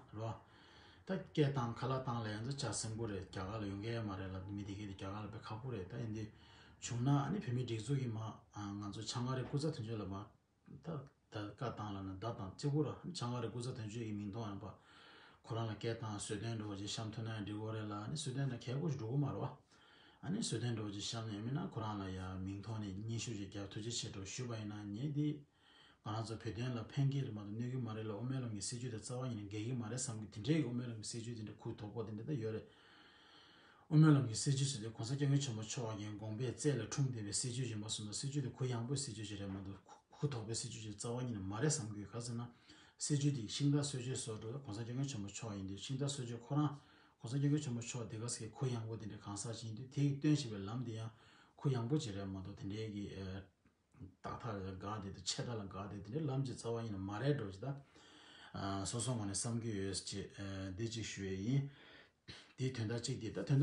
ད་སྐད་བཏང་ཁ་ལག་བཏང་ལ་ཡང་ཚོ་ཅག་སེམས་ཁུར་རེད། རྒྱ་གར་ལ་ཡོང་གི་ཡོད་མ་རེད་ལ། མི་དེ་གས་དེ་རྒྱ་གར་ལ་དཔེ་ཁག་པོ་རེད། ད་ཡིན་དུས་བྱུང་ན་ཨ་ནི་བོད་མི་སྒྲིག་འཛུགས་ཀྱི་མ་ཨ་ང་ཚོ་བྱང་ཨ་རི་སྐུ་ཚབ་དོན་གཅོད་ལ་མ། ད་ད་བཀའ་བཏང་ལ་ན་བརྡ་དང་གཅིག་པུ་ར་བྱང་ཨ་རི་སྐུ་ཚབ་དོན་གཅོད་ཀྱི་མིང་ཐོག་ཡང་པ་ཁོ་རང་ལ་སྐད་བཏང་གསོལ་སྟོན་འདྲ་བོ་ཅིག་བཤམས་ཐུབ་ན་ཡང་འགྲིག་གོ་རེད་ལ། ཨ་ནི་གསོལ་སྟོན་ན་གལ་པོ་ཞིག་འགྲོ་གི་མ་རེད་བ། ཨ་ནི་གསོལ་སྟོན་འདྲ་བོ་ཅིག་བཤམས་ན་ཡང་མིན་ན་ཁོ་རང་ལ་ཡང་མིང་ཐོག་ནས་སྙན་ཞུ་ཅིག་རྒྱབ་ཐུགས་རྗེ་ཆེ་འདྲ་བོ་ཞུས་པ་ཡིན་ན་ངས་འདི་ང་རང་ཚོ་བོད་དོན་ལ་ཕན་གྱི་རེད་མ་གཏོགས་གནོད་ཀྱི་མ་རེད་ལ། དབུ་མའི་ལམ་གྱི་སྲིད་བྱུས་དེ་རྩ་བ་ཉིད་ནས་འགལ་གྱི་མ་རེད་བསམ་གྱི། དེ་འདྲའི་གི་དབུ་མའི་ལམ་གྱི་སྲིད་བྱུས་དེ་འདྲ་གུ་དོག་པོ་དེ་འདྲ་ད་ཡོད་རེད། དབུ་མའི་ལམ་གྱི་སྲིད་བྱུས་ཟེར་དུས་གོང་ས་སྐྱབས་མགོན་ཆེན་པོ་མཆོག་གི་དགོངས་པའི་རྩལ་ལ་འཁྲུངས་བསྡད་པའི་སྲིད་བྱུས་ཡིན་པ་སོང་ཙང་སྲིད་བྱུས་དེ་གུ་ཡངས་པོའི་སྲིད་བྱུས་ཅིག་རེད་མ་གཏོགས་གུ་གུ་དོག་པའི་སྲིད་བྱུས་ཅིག་རྩ་བ་ཉིད་ནས་མ་རེད་བསམ་གྱི་ཡོད། ག་ཟེར་ན་སྲིད་བྱུས་དེ་ཤིང་རྟ་གསོལ་མཆོད་སོགས་འགྲོ་གོང་ས་སྐྱབས་མགོན་ཆེན་པོ་མཆོག་ཡིན་དུས་ཤིང་རྟ་གསོལ་མཆོད་ཁོ་རང་གོང་ས་སྐྱབས་མགོན་ཆེན་པོ་མཆོག་དེ་ག་ཟེར་གུ་ཡངས་པོ་དེ་འདྲ་གང་ཟག་ཅིག་ཡིན་དུས་དེ་ཡི་སྟོན་བྱེད་པའི་ལམ་དེ་ཡང་གུ་ཡངས་པོ་ཅིག་རེད་མ་གཏོགས་དེ་འདྲའི་གི་ཨ། རྟག་ཐག་ལ་དགག་དེ་དང་ཆད་ལྟ་ལ་དགག་དེ་དེ་འདྲའི་ལམ་གྱི་རྩ་བ་ཉིད་ནས་མ་རེད་འགྲོ་ཅི་ད། ཨ། སོ་སོ་ངོས་ནས་བསམ་གྱི་ཡོད་ཅེས་ཨ་འདི་གཅིག་ཞུ་ཡས་ཡིན། དེའི་དོན་དག་གཅིག་དེ་ད་དོན་དག